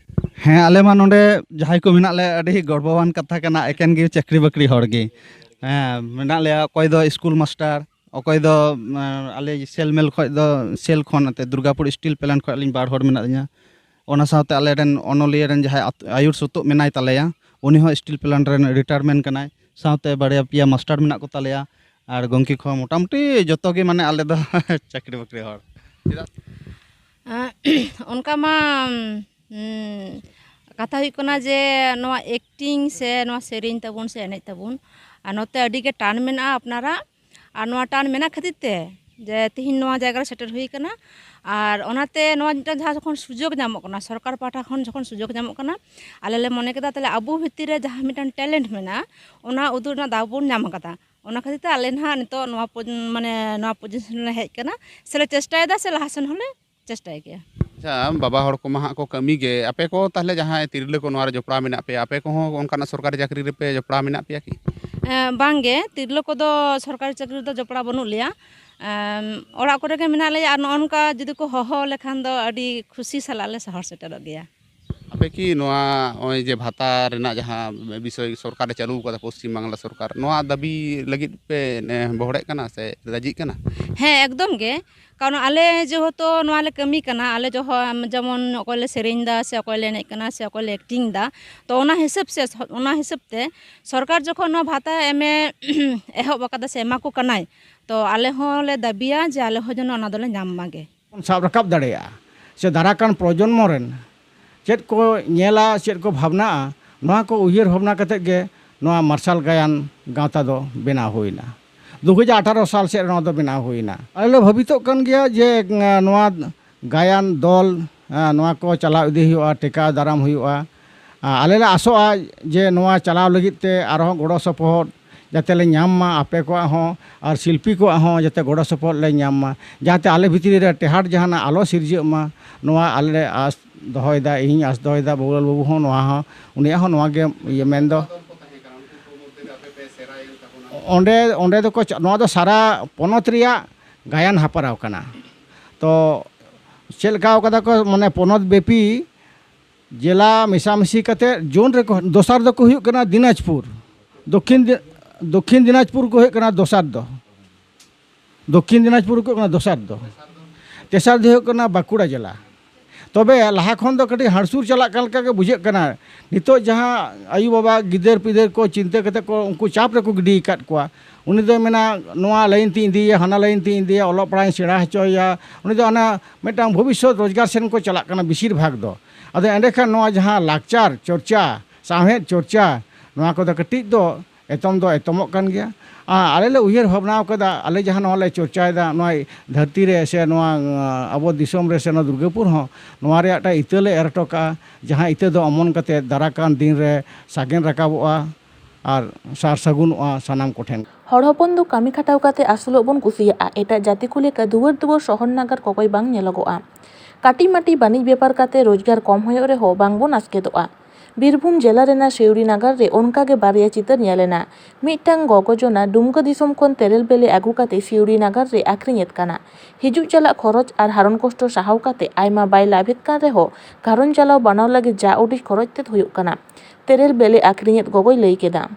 ᱦᱮᱸ, ᱟᱞᱮ ᱢᱟ ᱱᱚᱰᱮ ᱡᱟᱦᱟᱸᱭ ᱠᱚ ᱢᱮᱱᱟᱜ ᱞᱮᱭᱟ, ᱟᱹᱰᱤ ᱜᱚᱨᱵᱚᱵᱟᱱ ᱠᱟᱛᱷᱟ ᱠᱟᱱᱟ, ᱮᱠᱮᱱ ᱜᱮ ᱪᱟᱹᱠᱨᱤ ᱵᱟᱹᱠᱨᱤ ᱦᱚᱲ ᱜᱮ᱾ ᱦᱮᱸ, ᱢᱮᱱᱟᱜ ᱞᱮᱭᱟ, ᱚᱠᱚᱭ ᱫᱚ ᱥᱠᱩᱞ ᱢᱟᱥᱴᱟᱨ, ᱚᱠᱚᱭ ᱫᱚ, ᱮᱸ, ᱟᱞᱮ ᱥᱮᱞ ᱢᱮᱞ ᱠᱷᱚᱡ ᱫᱚ, ᱥᱮᱞ ᱠᱷᱚᱱ ᱮᱱᱛᱮ ᱫᱩᱨᱜᱟᱯᱩᱨ ᱥᱴᱤᱞ ᱯᱞᱮᱱᱴ ᱠᱷᱚᱡ ᱟᱹᱞᱤᱧ ᱵᱟᱨ ᱦᱚᱲ ᱢᱮᱱᱟᱜ ᱞᱤᱧᱟ᱾ ᱚᱱᱟ ᱥᱟᱶᱛᱮ ᱟᱞᱮ ᱨᱮᱱ ᱚᱱᱚᱞᱤᱭᱟᱹ ᱨᱮᱱ ᱡᱟᱦᱟᱸᱭ ᱟᱛ-, ᱟᱭᱩᱨ ᱥᱩᱛᱩᱜ ᱢᱮᱱᱟᱭ ᱛᱟᱞᱮᱭᱟ, ᱩᱱᱤ ᱦᱚᱸ ᱥᱴᱤᱞ ᱯᱞᱮᱱᱴ ᱨᱮᱱ ᱨᱤᱴᱟᱭᱟᱨᱢᱮᱱᱴ ᱠᱟᱱᱟᱭ᱾ ᱥᱟᱶᱛᱮ ᱵᱟᱨᱭᱟ ᱯᱮᱭᱟ ᱢᱟᱥᱴᱟᱨ ᱢᱮᱱᱟᱜ ᱠᱚ ᱛᱟᱞᱮᱭᱟ᱾ ᱟᱨ ᱜᱚᱢᱠᱮ ᱠᱚᱦᱚᱸ ᱢᱚᱴᱟᱢᱩᱴᱤ ᱡᱚᱛᱚ ᱜᱮ, ᱢᱟᱱᱮ, ᱟᱞᱮ ᱫᱚ ᱪᱟᱹᱠᱨᱤ ᱵᱟᱹᱠᱨᱤ ᱦᱚᱲ᱾ ᱪᱮᱫᱟᱜ? ᱟᱸ, ᱚᱱᱠᱟ ᱢᱟ, ᱩᱸ, ᱠᱟᱛᱷᱟ ᱦᱩᱭᱩᱜ ᱠᱟᱱᱟ ᱡᱮ ᱱᱚᱣᱟ ᱮᱠᱴᱤᱝ ᱥᱮ ᱱᱚᱣᱟ ᱥᱮᱨᱮᱧ ᱛᱟᱵᱚᱱ ᱥᱮ ᱮᱱᱮᱡ ᱛᱟᱵᱚᱱ, ᱟᱨ ᱱᱚᱛᱮ ᱟᱹᱰᱤ ᱜᱮ ᱴᱟᱱ ᱢᱮᱱᱟᱜᱼᱟ ᱟᱯᱱᱟᱨᱟᱜ᱾ ᱟᱨ ᱱᱚᱣᱟ ᱴᱟᱱ ᱢᱮᱱᱟᱜ ᱠᱷᱟᱹᱛᱤᱨ ᱛᱮ ᱡᱮ ᱛᱤᱦᱤᱧ ᱱᱚᱣᱟ ᱡᱟᱭᱜᱟ ᱨᱮ ᱥᱮᱴᱮᱨ ᱦᱩᱭ ᱠᱟᱱᱟ᱾ ᱟᱨ ᱚᱱᱟᱛᱮ ᱱᱚᱣᱟ ᱢᱤᱫᱴᱟᱝ ᱡᱟᱦᱟᱸ ᱡᱚᱠᱷᱚᱱ ᱥᱩᱡᱳᱜᱽ ᱧᱟᱢᱚᱜ ᱠᱟᱱᱟ, ᱥᱚᱨᱠᱟᱨ ᱯᱟᱦᱴᱟ ᱠᱷᱚᱱ ᱡᱚᱠᱷᱚᱱ ᱥᱩᱡᱳᱜᱽ ᱧᱟᱢᱚᱜ ᱠᱟᱱᱟ, ᱟᱞᱮ ᱞᱮ ᱢᱚᱱᱮ ᱠᱮᱫᱟ ᱛᱟᱦᱞᱮ ᱟᱵᱚ ᱵᱷᱤᱛᱤᱨ ᱨᱮ ᱡᱟᱦᱟᱸ ᱢᱤᱫᱴᱟᱝ ᱴᱮᱞᱮᱱᱴ ᱢᱮᱱᱟᱜᱼᱟ, ᱚᱱᱟ ᱩᱫᱩᱜ ᱨᱮᱱᱟᱜ ᱫᱟᱣ ᱵᱚᱱ ᱧᱟᱢ ᱟᱠᱟᱫᱟ᱾ ᱚᱱᱟ ᱠᱷᱟᱹᱛᱤᱨ ᱛᱮ ᱟᱞᱮ ᱱᱟᱦᱟᱜ ᱱᱤᱛᱚᱜ ᱱᱚᱣᱟ ᱯᱚᱡ-, ᱢᱟᱱᱮ ᱱᱚᱣᱟ ᱯᱚᱡᱤᱥᱚᱱ ᱨᱮ ᱦᱮᱡ ᱠᱟᱱᱟ, ᱥᱮᱞᱮ ᱪᱮᱥᱴᱟᱭᱮᱫᱟ, ᱥᱮ ᱞᱟᱦᱟ ᱥᱮᱱ ᱦᱚᱸᱞᱮ ᱪᱮᱥᱴᱟᱭ ᱜᱮᱭᱟ᱾ ᱟᱪᱪᱷᱟ, ᱵᱟᱵᱟ ᱦᱚᱲ ᱠᱚᱢᱟ ᱦᱟᱸᱜ ᱠᱚ ᱠᱟᱹᱢᱤ ᱜᱮ, ᱟᱯᱮ ᱠᱚ ᱛᱟᱦᱚᱞᱮ ᱡᱟᱦᱟᱸᱭ ᱛᱤᱨᱞᱟᱹ ᱠᱚ ᱱᱚᱣᱟ ᱨᱮ ᱡᱚᱯᱲᱟᱣ ᱢᱮᱱᱟᱜ ᱯᱮᱭᱟ, ᱟᱯᱮ ᱠᱚᱦᱚᱸ ᱚᱱᱠᱟᱱᱟᱜ ᱥᱚᱨᱠᱟᱨᱤ ᱪᱟᱹᱠᱨᱤ ᱨᱮᱯᱮ ᱡᱚᱯᱲᱟᱣ ᱢᱮᱱᱟᱜ ᱯᱮᱭᱟ ᱠᱤ? ᱮᱸ, ᱵᱟᱝ ᱜᱮ, ᱛᱤᱨᱞᱟᱹ ᱠᱚᱫᱚ ᱥᱚᱨᱠᱟᱨᱤ ᱪᱟᱹᱠᱨᱤ ᱨᱮᱫᱚ ᱡᱚᱯᱲᱟᱣ ᱵᱟᱹᱱᱩᱜ ᱞᱮᱭᱟ᱾ ᱮᱸ, ᱚᱲᱟᱜ ᱠᱚᱨᱮ ᱜᱮ ᱢᱮᱱᱟᱜ ᱞᱮᱭᱟ, ᱟᱨ ᱱᱚᱜᱼᱚ ᱱᱚᱝᱠᱟ ᱡᱩᱫᱤ ᱠᱚ ᱦᱚᱦᱚ ᱞᱮᱠᱷᱟᱱ ᱫᱚ ᱟᱹᱰᱤ ᱠᱷᱩᱥᱤ ᱥᱟᱞᱟᱜ ᱞᱮ ᱥᱚᱦᱚᱨ ᱥᱮᱴᱮᱨᱚᱜ ᱜᱮᱭᱟ᱾ ᱟᱯᱮ ᱠᱤ ᱱᱚᱣᱟ ᱱᱚᱜᱼᱚᱭ ᱡᱮ ᱵᱷᱟᱛᱟ ᱨᱮᱱᱟᱜ ᱡᱟᱦᱟᱸ ᱵᱤᱥᱚᱭ ᱥᱚᱨᱠᱟᱨᱮ ᱪᱟᱹᱞᱩ ᱟᱠᱟᱫᱟ ᱯᱚᱥᱪᱤᱢ ᱵᱟᱝᱞᱟ ᱥᱚᱨᱠᱟᱨ, ᱱᱚᱣᱟ ᱫᱟᱹᱵᱤ ᱞᱟᱹᱜᱤᱫ ᱯᱮ, ᱮ, ᱵᱚᱦᱚᱲᱮᱫ ᱠᱟᱱᱟ ᱥᱮ ᱨᱟᱹᱡᱤᱜ ᱠᱟᱱᱟ? ᱦᱮᱸ, ᱮᱠᱫᱚᱢ ᱜᱮ᱾ ᱠᱟᱨᱚᱱ ᱟᱞᱮ ᱡᱮᱦᱮᱛᱩ ᱱᱚᱣᱟ ᱞᱮ ᱠᱟᱹᱢᱤ ᱠᱟᱱᱟ, ᱟᱞᱮ ᱡᱚᱦᱚ-, ᱡᱮᱢᱚᱱ ᱚᱠᱚᱭ ᱞᱮ ᱥᱮᱨᱮᱧ ᱫᱟ ᱥᱮ ᱚᱠᱚᱭ ᱞᱮ ᱮᱱᱮᱡ ᱠᱟᱱᱟ ᱥᱮ ᱚᱠᱚᱭ ᱞᱮ ᱮᱠᱴᱤᱝ ᱫᱟ, ᱛᱚ ᱚᱱᱟ ᱦᱤᱥᱟᱹᱵ ᱥᱮ, ᱚᱱᱟ ᱦᱤᱥᱟᱹᱵ ᱛᱮ ᱥᱚᱨᱠᱟᱨ ᱡᱚᱠᱷᱚᱱ ᱱᱚᱣᱟ ᱵᱷᱟᱛᱟ ᱮᱢᱮ ᱮᱦᱚᱵ ᱟᱠᱟᱫᱟ ᱥᱮ ᱮᱢᱟ ᱠᱚ ᱠᱟᱱᱟᱭ, ᱛᱚ ᱟᱞᱮ ᱦᱚᱸᱞᱮ ᱫᱟᱹᱵᱤᱭᱟ ᱡᱮ ᱟᱞᱮ ᱦᱚᱸ ᱡᱮᱱᱚ ᱚᱱᱟ ᱫᱚᱞᱮ ᱧᱟᱢ ᱢᱟᱜᱮ᱾ ᱵᱚᱱ ᱥᱟᱵ ᱨᱟᱠᱟᱵ ᱫᱟᱲᱮᱭᱟᱜᱼᱟ, ᱥᱮ ᱫᱟᱨᱟ ᱠᱟᱱ ᱯᱨᱚᱡᱚᱱᱢᱚ ᱨᱮᱱ ᱪᱮᱫ ᱠᱚ ᱧᱮᱞᱟ, ᱪᱮᱫ ᱠᱚ ᱵᱷᱟᱵᱽᱱᱟᱜᱼᱟ, ᱱᱚᱣᱟ ᱠᱚ ᱩᱭᱦᱟᱹᱨ ᱵᱷᱟᱵᱽᱱᱟ ᱠᱟᱛᱮᱫ ᱜᱮ ᱱᱚᱣᱟ ᱢᱟᱨᱥᱟᱞ ᱜᱟᱭᱟᱱ ᱜᱟᱶᱛᱟ ᱫᱚ ᱵᱮᱱᱟᱣ ᱦᱩᱭᱱᱟ᱾ ᱫᱩ ᱦᱟᱡᱟᱨ ᱟᱴᱷᱟᱨᱚ ᱥᱟᱞ ᱥᱮᱫ ᱨᱮ ᱱᱚᱣᱟ ᱫᱚ ᱵᱮᱱᱟᱣ ᱦᱩᱭᱱᱟ᱾ ᱟᱞᱮ ᱞᱮ ᱵᱷᱟᱹᱵᱤᱛᱚᱜ ᱠᱟᱱ ᱜᱮᱭᱟ ᱡᱮ, ᱮᱸ, ᱱᱚᱣᱟ ᱜᱟᱭᱟᱱ ᱫᱚᱞ, ᱮᱸ, ᱱᱚᱣᱟ ᱠᱚ ᱪᱟᱞᱟᱣ ᱤᱫᱤ ᱦᱩᱭᱩᱜᱼᱟ, ᱴᱮᱠᱟᱣ ᱫᱟᱨᱟᱢ ᱦᱩᱭᱩᱜᱼᱟ᱾ ᱟᱨ ᱟᱞᱮ ᱞᱮ ᱟᱥᱚᱜᱼᱟ ᱡᱮ ᱱᱚᱣᱟ ᱪᱟᱞᱟᱣ ᱞᱟᱹᱜᱤᱫ ᱛᱮ ᱟᱨᱦᱚᱸ ᱜᱚᱲᱚ ᱥᱚᱯᱚᱦᱚᱫ ᱡᱟᱛᱮ ᱞᱮ ᱧᱟᱢ ᱢᱟ, ᱟᱯᱮ ᱠᱚᱣᱟᱜ ᱦᱚᱸ ᱟᱨ ᱥᱤᱞᱯᱤ ᱠᱚᱣᱟᱜ ᱦᱚᱸ ᱡᱟᱛᱮ ᱜᱚᱲᱚ ᱥᱚᱯᱚᱦᱚᱫ ᱞᱮ ᱧᱟᱢ ᱢᱟ, ᱡᱟᱛᱮ ᱟᱞᱮ ᱵᱷᱤᱛᱨᱤ ᱨᱮ ᱴᱮᱦᱟᱴ ᱡᱟᱦᱟᱱᱟᱜ ᱟᱞᱚ ᱥᱤᱨᱡᱟᱹᱜ ᱢᱟ, ᱱᱚᱣᱟ ᱟᱞᱮ ᱞᱮ ᱟᱥ ᱫᱚᱦᱚᱭᱮᱫᱟ, ᱤᱧ ᱟᱥ ᱫᱚᱦᱚᱭᱮᱫᱟ, ᱵᱟᱹᱵᱩᱞᱟᱞ ᱵᱟᱹᱵᱩ ᱦᱚᱸ ᱱᱚᱣᱟ ᱦᱚᱸ, ᱩᱱᱤᱭᱟᱜ ᱦᱚᱸ ᱱᱚᱣᱟ ᱜᱮ ᱤᱭᱟᱹ ᱢᱮᱱᱫᱚ᱾ ᱚᱸᱰᱮ, ᱚᱸᱰᱮ ᱫᱚᱠᱚ ᱪᱟ-, ᱱᱚᱣᱟ ᱫᱚ ᱥᱟᱨᱟ ᱯᱚᱱᱚᱛ ᱨᱮᱭᱟᱜ ᱜᱟᱭᱟᱱ ᱦᱟᱯᱨᱟᱣ ᱠᱟᱱᱟ᱾ ᱛᱚ ᱪᱮᱫ ᱞᱮᱠᱟᱣ ᱠᱟᱫᱟ ᱠᱚ, ᱢᱟᱱᱮ ᱯᱚᱱᱚᱛ ᱵᱮᱯᱤ ᱡᱮᱞᱟ ᱢᱮᱥᱟᱢᱤᱥᱤ ᱠᱟᱛᱮ ᱡᱳᱱ ᱨᱮᱠᱚ, ᱫᱚᱥᱟᱨ ᱫᱚᱠᱚ ᱦᱩᱭᱩᱜ ᱠᱟᱱᱟ ᱫᱤᱱᱟᱡᱽᱯᱩᱨ, ᱫᱚᱠᱠᱷᱤᱱ ᱫᱤ-, ᱫᱚᱠᱠᱷᱤᱱ ᱫᱤᱱᱟᱡᱽᱯᱩᱨ ᱠᱚ ᱦᱩᱭᱩᱜ ᱠᱟᱱᱟ ᱫᱚᱥᱟᱨ ᱫᱚ, ᱫᱚᱠᱠᱷᱤᱱ ᱫᱤᱱᱟᱡᱽᱯᱩᱨ ᱠᱚ ᱦᱩᱭᱩᱜ ᱠᱟᱱᱟ ᱫᱚᱥᱟᱨ ᱫᱚ, ᱛᱮᱥᱟᱨ ᱫᱚ ᱦᱩᱭᱩᱜ ᱠᱟᱱᱟ ᱵᱟᱸᱠᱩᱲᱟ ᱡᱮᱞᱟ᱾ ᱛᱚᱵᱮ ᱞᱟᱦᱟ ᱠᱷᱚᱱ ᱫᱚ ᱠᱟᱹᱴᱤᱡ ᱦᱟᱹᱲᱥᱩᱨ ᱪᱟᱞᱟᱜ ᱠᱟᱱ ᱞᱮᱠᱟ ᱜᱮ ᱵᱩᱡᱷᱟᱹᱜ ᱠᱟᱱᱟ᱾ ᱱᱤᱛᱚᱜ ᱡᱟᱦᱟᱸ ᱟᱭᱳᱼᱵᱟᱵᱟ ᱜᱤᱫᱟᱹᱨ ᱯᱤᱫᱟᱹᱨ ᱠᱚ ᱪᱤᱱᱛᱟᱹ ᱠᱟᱛᱮ ᱠᱚ ᱩᱱᱠᱩ ᱪᱟᱯ ᱨᱮᱠᱚ ᱜᱤᱰᱤ ᱟᱠᱟᱫ ᱠᱚᱣᱟ, ᱩᱱᱤ ᱫᱚᱭ ᱢᱮᱱᱟ, "ᱱᱚᱣᱟ ᱞᱟᱭᱤᱱ ᱛᱤᱧ ᱤᱫᱤᱭᱮᱭᱟ, ᱦᱟᱱᱟ ᱞᱟᱭᱤᱱ ᱛᱤᱧ ᱤᱫᱤᱭᱮᱭᱟ, ᱚᱞᱚᱜ ᱯᱟᱲᱦᱟᱜ ᱤᱧ ᱥᱮᱬᱟ ᱦᱚᱪᱚᱭᱮᱭᱟ", ᱩᱱᱤ ᱫᱚ ᱚᱱᱟ ᱢᱤᱫᱴᱟᱝ ᱵᱷᱚᱵᱤᱥᱥᱚᱛ ᱨᱳᱡᱽᱜᱟᱨ ᱥᱮᱱ ᱠᱚ ᱪᱟᱞᱟᱜ ᱠᱟᱱᱟ ᱵᱮᱥᱤᱨ ᱵᱷᱟᱜᱽ ᱫᱚ᱾ ᱟᱫᱚ ᱮᱸᱰᱮᱠᱷᱟᱱ ᱱᱚᱣᱟ ᱡᱟᱦᱟᱸ ᱞᱟᱠᱪᱟᱨ ᱪᱚᱨᱪᱟ, ᱥᱟᱶᱦᱮᱫ ᱪᱚᱨᱪᱟ, ᱱᱚᱣᱟ ᱠᱚᱫᱚ ᱠᱟᱹᱴᱤᱡ ᱫᱚ ᱮᱛᱚᱢ ᱫᱚ ᱮᱛᱚᱢᱚᱜ ᱠᱟᱱ ᱜᱮᱭᱟ᱾ ᱟᱨ ᱟᱞᱮ ᱞᱮ ᱩᱭᱦᱟᱹᱨ ᱵᱷᱟᱵᱽᱱᱟ ᱟᱠᱟᱫᱟ, ᱟᱞᱮ ᱡᱟᱦᱟᱸ ᱱᱚᱣᱟ ᱞᱮ ᱪᱚᱨᱪᱟᱭᱮᱫᱟ, ᱱᱚᱣᱟ ᱫᱷᱟᱹᱨᱛᱤ ᱨᱮ ᱥᱮ ᱱᱚᱣᱟ, ᱟᱸ, ᱟᱵᱚ ᱫᱤᱥᱚᱢ ᱨᱮ ᱥᱮ ᱱᱚᱣᱟ ᱫᱩᱨᱜᱟᱹᱯᱩᱨ ᱦᱚᱸ ᱱᱚᱣᱟ ᱨᱮᱭᱟᱜ ᱢᱤᱫᱴᱟᱝ ᱤᱛᱟᱹ ᱞᱮ ᱮᱨ ᱦᱚᱴᱚ ᱠᱟᱜᱼᱟ, ᱡᱟᱦᱟᱸ ᱤᱛᱟᱹ ᱫᱚ ᱚᱢᱚᱱ ᱠᱟᱛᱮ ᱫᱟᱨᱟ ᱠᱟᱱ ᱫᱤᱱ ᱨᱮ ᱥᱟᱜᱮᱱ ᱨᱟᱠᱟᱵᱚᱜᱼᱟ ᱟᱨ ᱥᱟᱨ ᱥᱟᱹᱜᱩᱱᱚᱜᱼᱟ ᱥᱟᱱᱟᱢ ᱠᱚᱴᱷᱮᱱ᱾ ᱦᱚᱲ ᱦᱚᱯᱚᱱ ᱫᱚ ᱠᱟᱹᱢᱤ ᱠᱷᱟᱴᱟᱣ ᱠᱟᱛᱮ ᱟᱹᱥᱩᱞᱚᱜ ᱵᱚᱱ ᱠᱩᱥᱤᱭᱟᱜᱼᱟ᱾ ᱮᱴᱟᱜ ᱡᱟᱹᱛᱤ ᱠᱚ ᱞᱮᱠᱟ ᱫᱩᱣᱟᱹᱨ ᱫᱩᱣᱟᱹᱨ ᱥᱚᱦᱚᱨ ᱱᱟᱜᱟᱨ ᱠᱚᱠᱚᱭ ᱵᱟᱝ ᱧᱮᱞᱚᱜᱚᱜᱼᱟ᱾ ᱠᱟᱹᱴᱤᱡ ᱢᱟᱹᱴᱤᱡ ᱵᱟᱹᱱᱤᱡ ᱵᱮᱯᱟᱨ ᱠᱟᱛᱮ ᱨᱳᱡᱽᱜᱟᱨ ᱠᱚᱢ ᱦᱩᱭᱩᱜ ᱨᱮᱦᱚᱸ ᱵᱟᱝᱵᱚᱱ ᱟᱥᱠᱮᱛᱚᱜᱼᱟ᱾ ᱵᱤᱨᱵᱷᱩᱢ ᱡᱮᱞᱟ ᱨᱮᱱᱟᱜ ᱥᱤᱣᱲᱤ ᱱᱟᱜᱟᱨ ᱨᱮ ᱚᱱᱠᱟ ᱜᱮ ᱵᱟᱨᱭᱟ ᱪᱤᱛᱟᱹᱨ ᱧᱮᱞ ᱮᱱᱟ᱾ ᱢᱤᱫᱴᱟᱝ ᱜᱚᱜᱚ ᱡᱚᱱᱟ ᱰᱩᱢᱠᱟᱹ ᱫᱤᱥᱚᱢ ᱠᱷᱚᱱ ᱛᱮᱨᱮᱞ ᱵᱮᱞᱮ ᱟᱹᱜᱩ ᱠᱟᱛᱮ ᱥᱤᱣᱲᱤ ᱱᱟᱜᱟᱨ ᱨᱮ ᱟᱠᱷᱨᱤᱧᱮᱫ ᱠᱟᱱᱟ᱾ ᱦᱤᱡᱩᱜ ᱪᱟᱞᱟᱜ ᱠᱷᱚᱨᱚᱪ ᱟᱨ ᱦᱟᱨᱚᱱ ᱠᱚᱥᱴᱚ ᱥᱟᱦᱟᱣ ᱠᱟᱛᱮ ᱟᱭᱢᱟ ᱵᱟᱭ ᱞᱟᱵᱷᱮᱫ ᱠᱟᱱ ᱨᱮᱦᱚᱸ ᱜᱷᱟᱨᱚᱸᱡᱽ ᱪᱟᱞᱟᱣ ᱵᱟᱱᱟᱣ ᱞᱟᱹᱜᱤᱫ ᱡᱟ ᱩᱰᱤᱡ ᱠᱷᱚᱨᱚᱪ ᱛᱮᱫ ᱦᱩᱭᱩᱜ ᱠᱟᱱᱟ᱾ ᱛᱮᱨᱮᱞ ᱵᱮᱞᱮ ᱟᱠᱷᱨᱤᱧᱮᱫ ᱜᱚᱜᱚᱭ ᱞᱟᱹᱭ ᱠᱮᱫᱟ᱾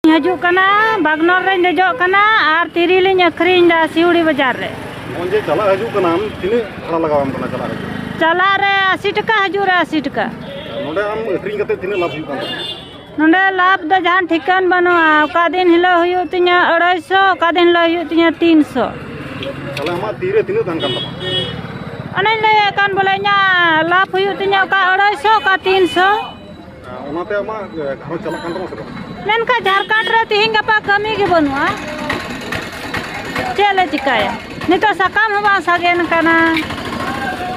ᱦᱤᱡᱩᱜ ᱠᱟᱱᱟ, ᱵᱟᱜᱽᱱᱚᱨ ᱨᱮᱧ ᱫᱮᱡᱚᱜ ᱠᱟᱱᱟ ᱟᱨ ᱛᱤᱨᱤᱞᱤᱧ ᱟᱹᱠᱷᱨᱤᱧ ᱮᱫᱟ ᱥᱤᱣᱲᱤ ᱵᱟᱡᱟᱨ ᱨᱮ᱾ ᱱᱚᱜᱼᱚᱭ ᱡᱮ ᱪᱟᱞᱟᱜ ᱦᱤᱡᱩᱜ ᱠᱟᱱᱟᱢ, ᱛᱤᱱᱟᱹᱜ ᱵᱷᱟᱲᱟ ᱞᱟᱜᱟᱣᱟᱢ ᱠᱟᱱᱟ ᱪᱟᱞᱟᱜ ᱦᱤᱡᱩᱜ? ᱪᱟᱞᱟᱜ ᱨᱮ ᱟᱥᱤ ᱴᱟᱠᱟ, ᱦᱤᱡᱩᱜ ᱨᱮ ᱟᱥᱤ ᱴᱟᱠᱟ᱾ ᱱᱚᱰᱮ ᱟᱢ ᱟᱹᱠᱷᱨᱤᱧ ᱠᱟᱛᱮ ᱛᱤᱱᱟᱹᱜ ᱞᱟᱵᱷ ᱦᱩᱭᱩᱜ ᱠᱟᱱ ᱛᱟᱢᱟ? ᱱᱚᱰᱮ ᱞᱟᱵᱷ ᱫᱚ ᱡᱟᱦᱟᱱ ᱴᱷᱤᱠᱟᱹᱱ ᱵᱟᱹᱱᱩᱜᱼᱟ, ᱚᱠᱟ ᱫᱤᱱ ᱦᱤᱞᱳᱜ ᱦᱩᱭᱩᱜ ᱛᱤᱧᱟᱹ ᱟᱹᱲᱟᱹᱭᱥᱚ, ᱚᱠᱟ ᱫᱤᱱ ᱦᱤᱞᱳᱜ ᱦᱩᱭᱩᱜ ᱛᱤᱧᱟᱹ ᱛᱤᱱᱥᱚ᱾ ᱛᱟᱦᱞᱮ ᱟᱢᱟᱜ ᱛᱤᱨᱮ ᱛᱤᱱᱟᱹᱜ ᱛᱟᱦᱮᱱ ᱠᱟᱱ ᱛᱟᱢᱟ? ᱚᱱᱮᱧ ᱞᱟᱹᱭᱮᱫ ᱠᱟᱱ ᱵᱚᱞᱮ ᱤᱧᱟᱹᱜ ᱞᱟᱵᱷ ᱦᱩᱭᱩᱜ ᱛᱤᱧᱟᱹ ᱚᱠᱟ ᱟᱹᱲᱟᱹᱭᱥᱚ, ᱚᱠᱟ ᱛᱤᱱᱥᱚ᱾ ᱚᱱᱟᱛᱮ ᱟᱢᱟᱜ, ᱮ, ᱜᱷᱟᱨᱚᱸᱡᱽ ᱪᱟᱞᱟᱜ ᱠᱟᱱ ᱛᱟᱢᱟ ᱥᱮ ᱵᱟᱝ? ᱢᱮᱱᱠᱷᱟᱱ ᱡᱷᱟᱲᱠᱷᱚᱸᱰ ᱨᱮ ᱛᱤᱦᱤᱧ ᱜᱟᱯᱟ ᱠᱟᱹᱢᱤ ᱜᱮ ᱵᱟᱹᱱᱩᱜᱼᱟ, ᱪᱮᱫ ᱞᱮ ᱪᱤᱠᱟᱹᱭᱟ? ᱱᱤᱛᱚᱜ ᱥᱟᱠᱟᱢ ᱦᱚᱸ ᱵᱟᱝ ᱥᱟᱜᱮᱱ ᱠᱟᱱᱟ᱾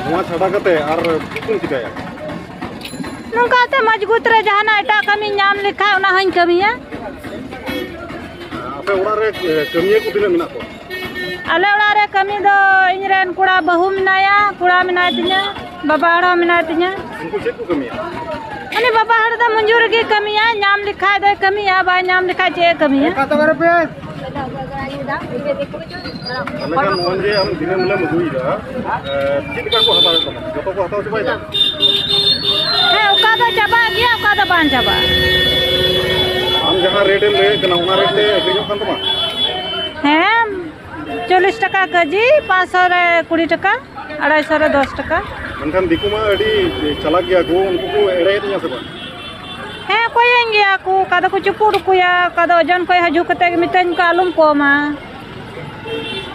ᱱᱚᱣᱟ ᱪᱷᱟᱰᱟ ᱠᱟᱛᱮ ᱟᱨ ᱪᱮᱫ ᱠᱚᱢ ᱪᱤᱠᱟᱹᱭᱟ? ᱱᱚᱝᱠᱟᱛᱮ ᱢᱚᱡᱽᱵᱩᱛ ᱨᱮ ᱡᱟᱦᱟᱱᱟᱜ ᱮᱴᱟᱜ ᱠᱟᱹᱢᱤ ᱧᱟᱢ ᱞᱮᱠᱷᱟᱱ ᱚᱱᱟ ᱦᱚᱸᱧ ᱠᱟᱹᱢᱤᱭᱟ᱾ ᱟᱯᱮ ᱚᱲᱟᱜ ᱨᱮ, ᱮ, ᱠᱟᱹᱢᱤᱭᱟᱹ ᱠᱚ ᱛᱤᱱᱟᱹᱜ ᱢᱮᱱᱟᱜ ᱠᱚᱣᱟ? ᱟᱞᱮ ᱚᱲᱟᱜ ᱨᱮ ᱠᱟᱹᱢᱤ ᱫᱚ ᱤᱧ ᱨᱮᱱ ᱠᱚᱲᱟ ᱵᱟᱹᱦᱩ ᱢᱮᱱᱟᱭᱟ, ᱠᱚᱲᱟ ᱢᱮᱱᱟᱭ ᱛᱤᱧᱟᱹ, ᱵᱟᱵᱟ ᱦᱚᱲ ᱦᱚᱸ ᱢᱮᱱᱟᱭ ᱛᱤᱧᱟᱹ᱾ ᱩᱱᱠᱩ ᱪᱮᱫ ᱠᱚ ᱠᱟᱹᱢᱤᱭᱟ? ᱩᱱᱤ ᱵᱟᱵᱟ ᱦᱚᱲ ᱫᱚ ᱢᱚᱡᱩᱨ ᱜᱮ ᱠᱟᱹᱢᱤᱭᱟ, ᱧᱟᱢ ᱞᱮᱠᱷᱟᱡ ᱫᱚᱭ ᱠᱟᱹᱢᱤᱭᱟ, ᱵᱟᱭ ᱧᱟᱢ ᱞᱮᱠᱷᱟᱡ ᱪᱮᱫ ᱮ ᱠᱟᱹᱢᱤᱭᱟ? ᱮᱱᱠᱷᱟᱱ ᱱᱚᱜᱼᱚᱭ ᱡᱮ ᱟᱢ ᱫᱤᱱᱟᱹᱢ ᱦᱤᱞᱳᱜ ᱮᱢ ᱟᱹᱜᱩᱭᱮᱫᱟ, ᱮ, ᱪᱮᱫ ᱞᱮᱠᱟ ᱠᱚ ᱦᱟᱛᱟᱣᱮᱫ ᱛᱟᱢᱟ? ᱡᱚᱛᱚ ᱠᱚ ᱦᱟᱛᱟᱣ ᱪᱟᱵᱟᱭᱮᱫᱟ? ᱚᱠᱟ ᱫᱚ ᱪᱟᱵᱟᱜ ᱜᱮᱭᱟ, ᱚᱠᱟ ᱫᱚ ᱵᱟᱝ ᱪᱟᱵᱟᱜᱼᱟ᱾ ᱟᱢ ᱡᱟᱦᱟᱸ ᱨᱮᱴ ᱮᱢ ᱞᱟᱹᱭᱮᱫ ᱠᱟᱱᱟ, ᱚᱱᱟ ᱨᱮᱴ ᱛᱮ ᱟᱹᱠᱷᱨᱤᱧᱚᱜ ᱠᱟᱱ ᱛᱟᱢᱟ? ᱦᱮᱸ, ᱪᱚᱞᱞᱤᱥ ᱴᱟᱠᱟ ᱠᱮᱡᱤ, ᱯᱟᱸᱪᱥᱚ ᱨᱮ ᱠᱩᱲᱤ ᱴᱟᱠᱟ, ᱟᱲᱟᱭᱥᱚ ᱨᱮ ᱫᱚᱥ ᱴᱟᱠᱟ᱾ ᱢᱮᱱᱠᱷᱟᱱ ᱫᱤᱠᱩ ᱢᱟ ᱟᱹᱰᱤ ᱪᱟᱞᱟᱠ ᱜᱮᱭᱟ ᱠᱚ, ᱩᱱᱠᱩ ᱠᱚ ᱮᱲᱮᱭᱮᱫ ᱢᱮᱭᱟ ᱥᱮ ᱵᱟᱝ? ᱦᱮᱸ, ᱚᱠᱚᱭᱮᱱ ᱜᱮᱭᱟ ᱠᱚ, ᱚᱠᱟ ᱫᱚᱠᱚ ᱪᱩᱯᱩᱫ ᱚᱠᱚᱭᱟ, ᱚᱠᱟ ᱫᱚ ᱳᱡᱚᱱ ᱠᱷᱚᱡ ᱦᱤᱡᱩᱜ ᱠᱟᱛᱮ ᱢᱤᱛᱟᱹᱧ ᱠᱚ, "ᱟᱞᱚᱢ ᱠᱚᱢᱟ᱾"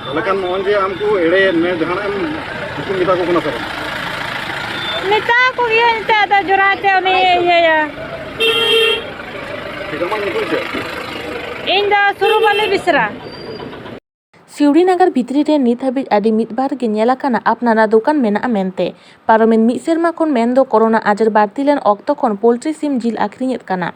ᱛᱟᱦᱚᱞᱮ ᱠᱷᱟᱱ ᱱᱚᱜᱼᱚᱭ ᱡᱮ ᱟᱢ ᱠᱚ ᱮᱲᱮᱭᱮᱫ ᱢᱮ, ᱡᱟᱦᱟᱱᱟᱜ ᱮᱢ ᱩᱱᱠᱩᱢ ᱢᱮᱛᱟ ᱠᱚ ᱠᱟᱱᱟ ᱥᱮ ᱵᱟᱝ? ᱢᱮᱛᱟ ᱠᱚ ᱜᱤᱭᱟᱹᱧ, ᱮᱱᱛᱮ ᱟᱫᱚ ᱡᱚᱨᱟᱭ ᱛᱮ ᱩᱱᱤ ᱤᱭᱟᱹᱭᱟ᱾ ᱴᱷᱤᱠ, ᱟᱢᱟᱜ ᱧᱩᱛᱩᱢ ᱪᱮᱫ? ᱤᱧ ᱫᱚ ᱥᱩᱨᱩᱵᱟᱞᱤ ᱵᱮᱥᱨᱟ᱾ ᱥᱤᱣᱲᱤ ᱱᱟᱜᱟᱨ ᱵᱷᱤᱛᱨᱤ ᱨᱮ ᱱᱤᱛ ᱦᱟᱹᱵᱤᱡ ᱟᱹᱰᱤ ᱢᱤᱫ ᱵᱟᱨ ᱜᱮ ᱧᱮᱞ ᱟᱠᱟᱱᱟ ᱟᱯᱱᱟᱨᱟᱜ ᱫᱚᱠᱟᱱ ᱢᱮᱱᱟᱜᱼᱟ ᱢᱮᱱᱛᱮ᱾ ᱯᱟᱨᱚᱢᱮᱱ ᱢᱤᱫ ᱥᱮᱨᱢᱟ ᱠᱷᱚᱱ ᱢᱮᱱᱫᱚ ᱠᱳᱨᱳᱱᱟ ᱟᱡᱟᱨ ᱵᱟᱹᱲᱛᱤ ᱞᱮᱱ ᱚᱠᱛᱚ ᱠᱷᱚᱱ ᱯᱳᱞᱴᱨᱤ ᱥᱤᱢ ᱡᱤᱞ ᱟᱹᱠᱷᱨᱤᱧᱮᱫ ᱠᱟᱱᱟ᱾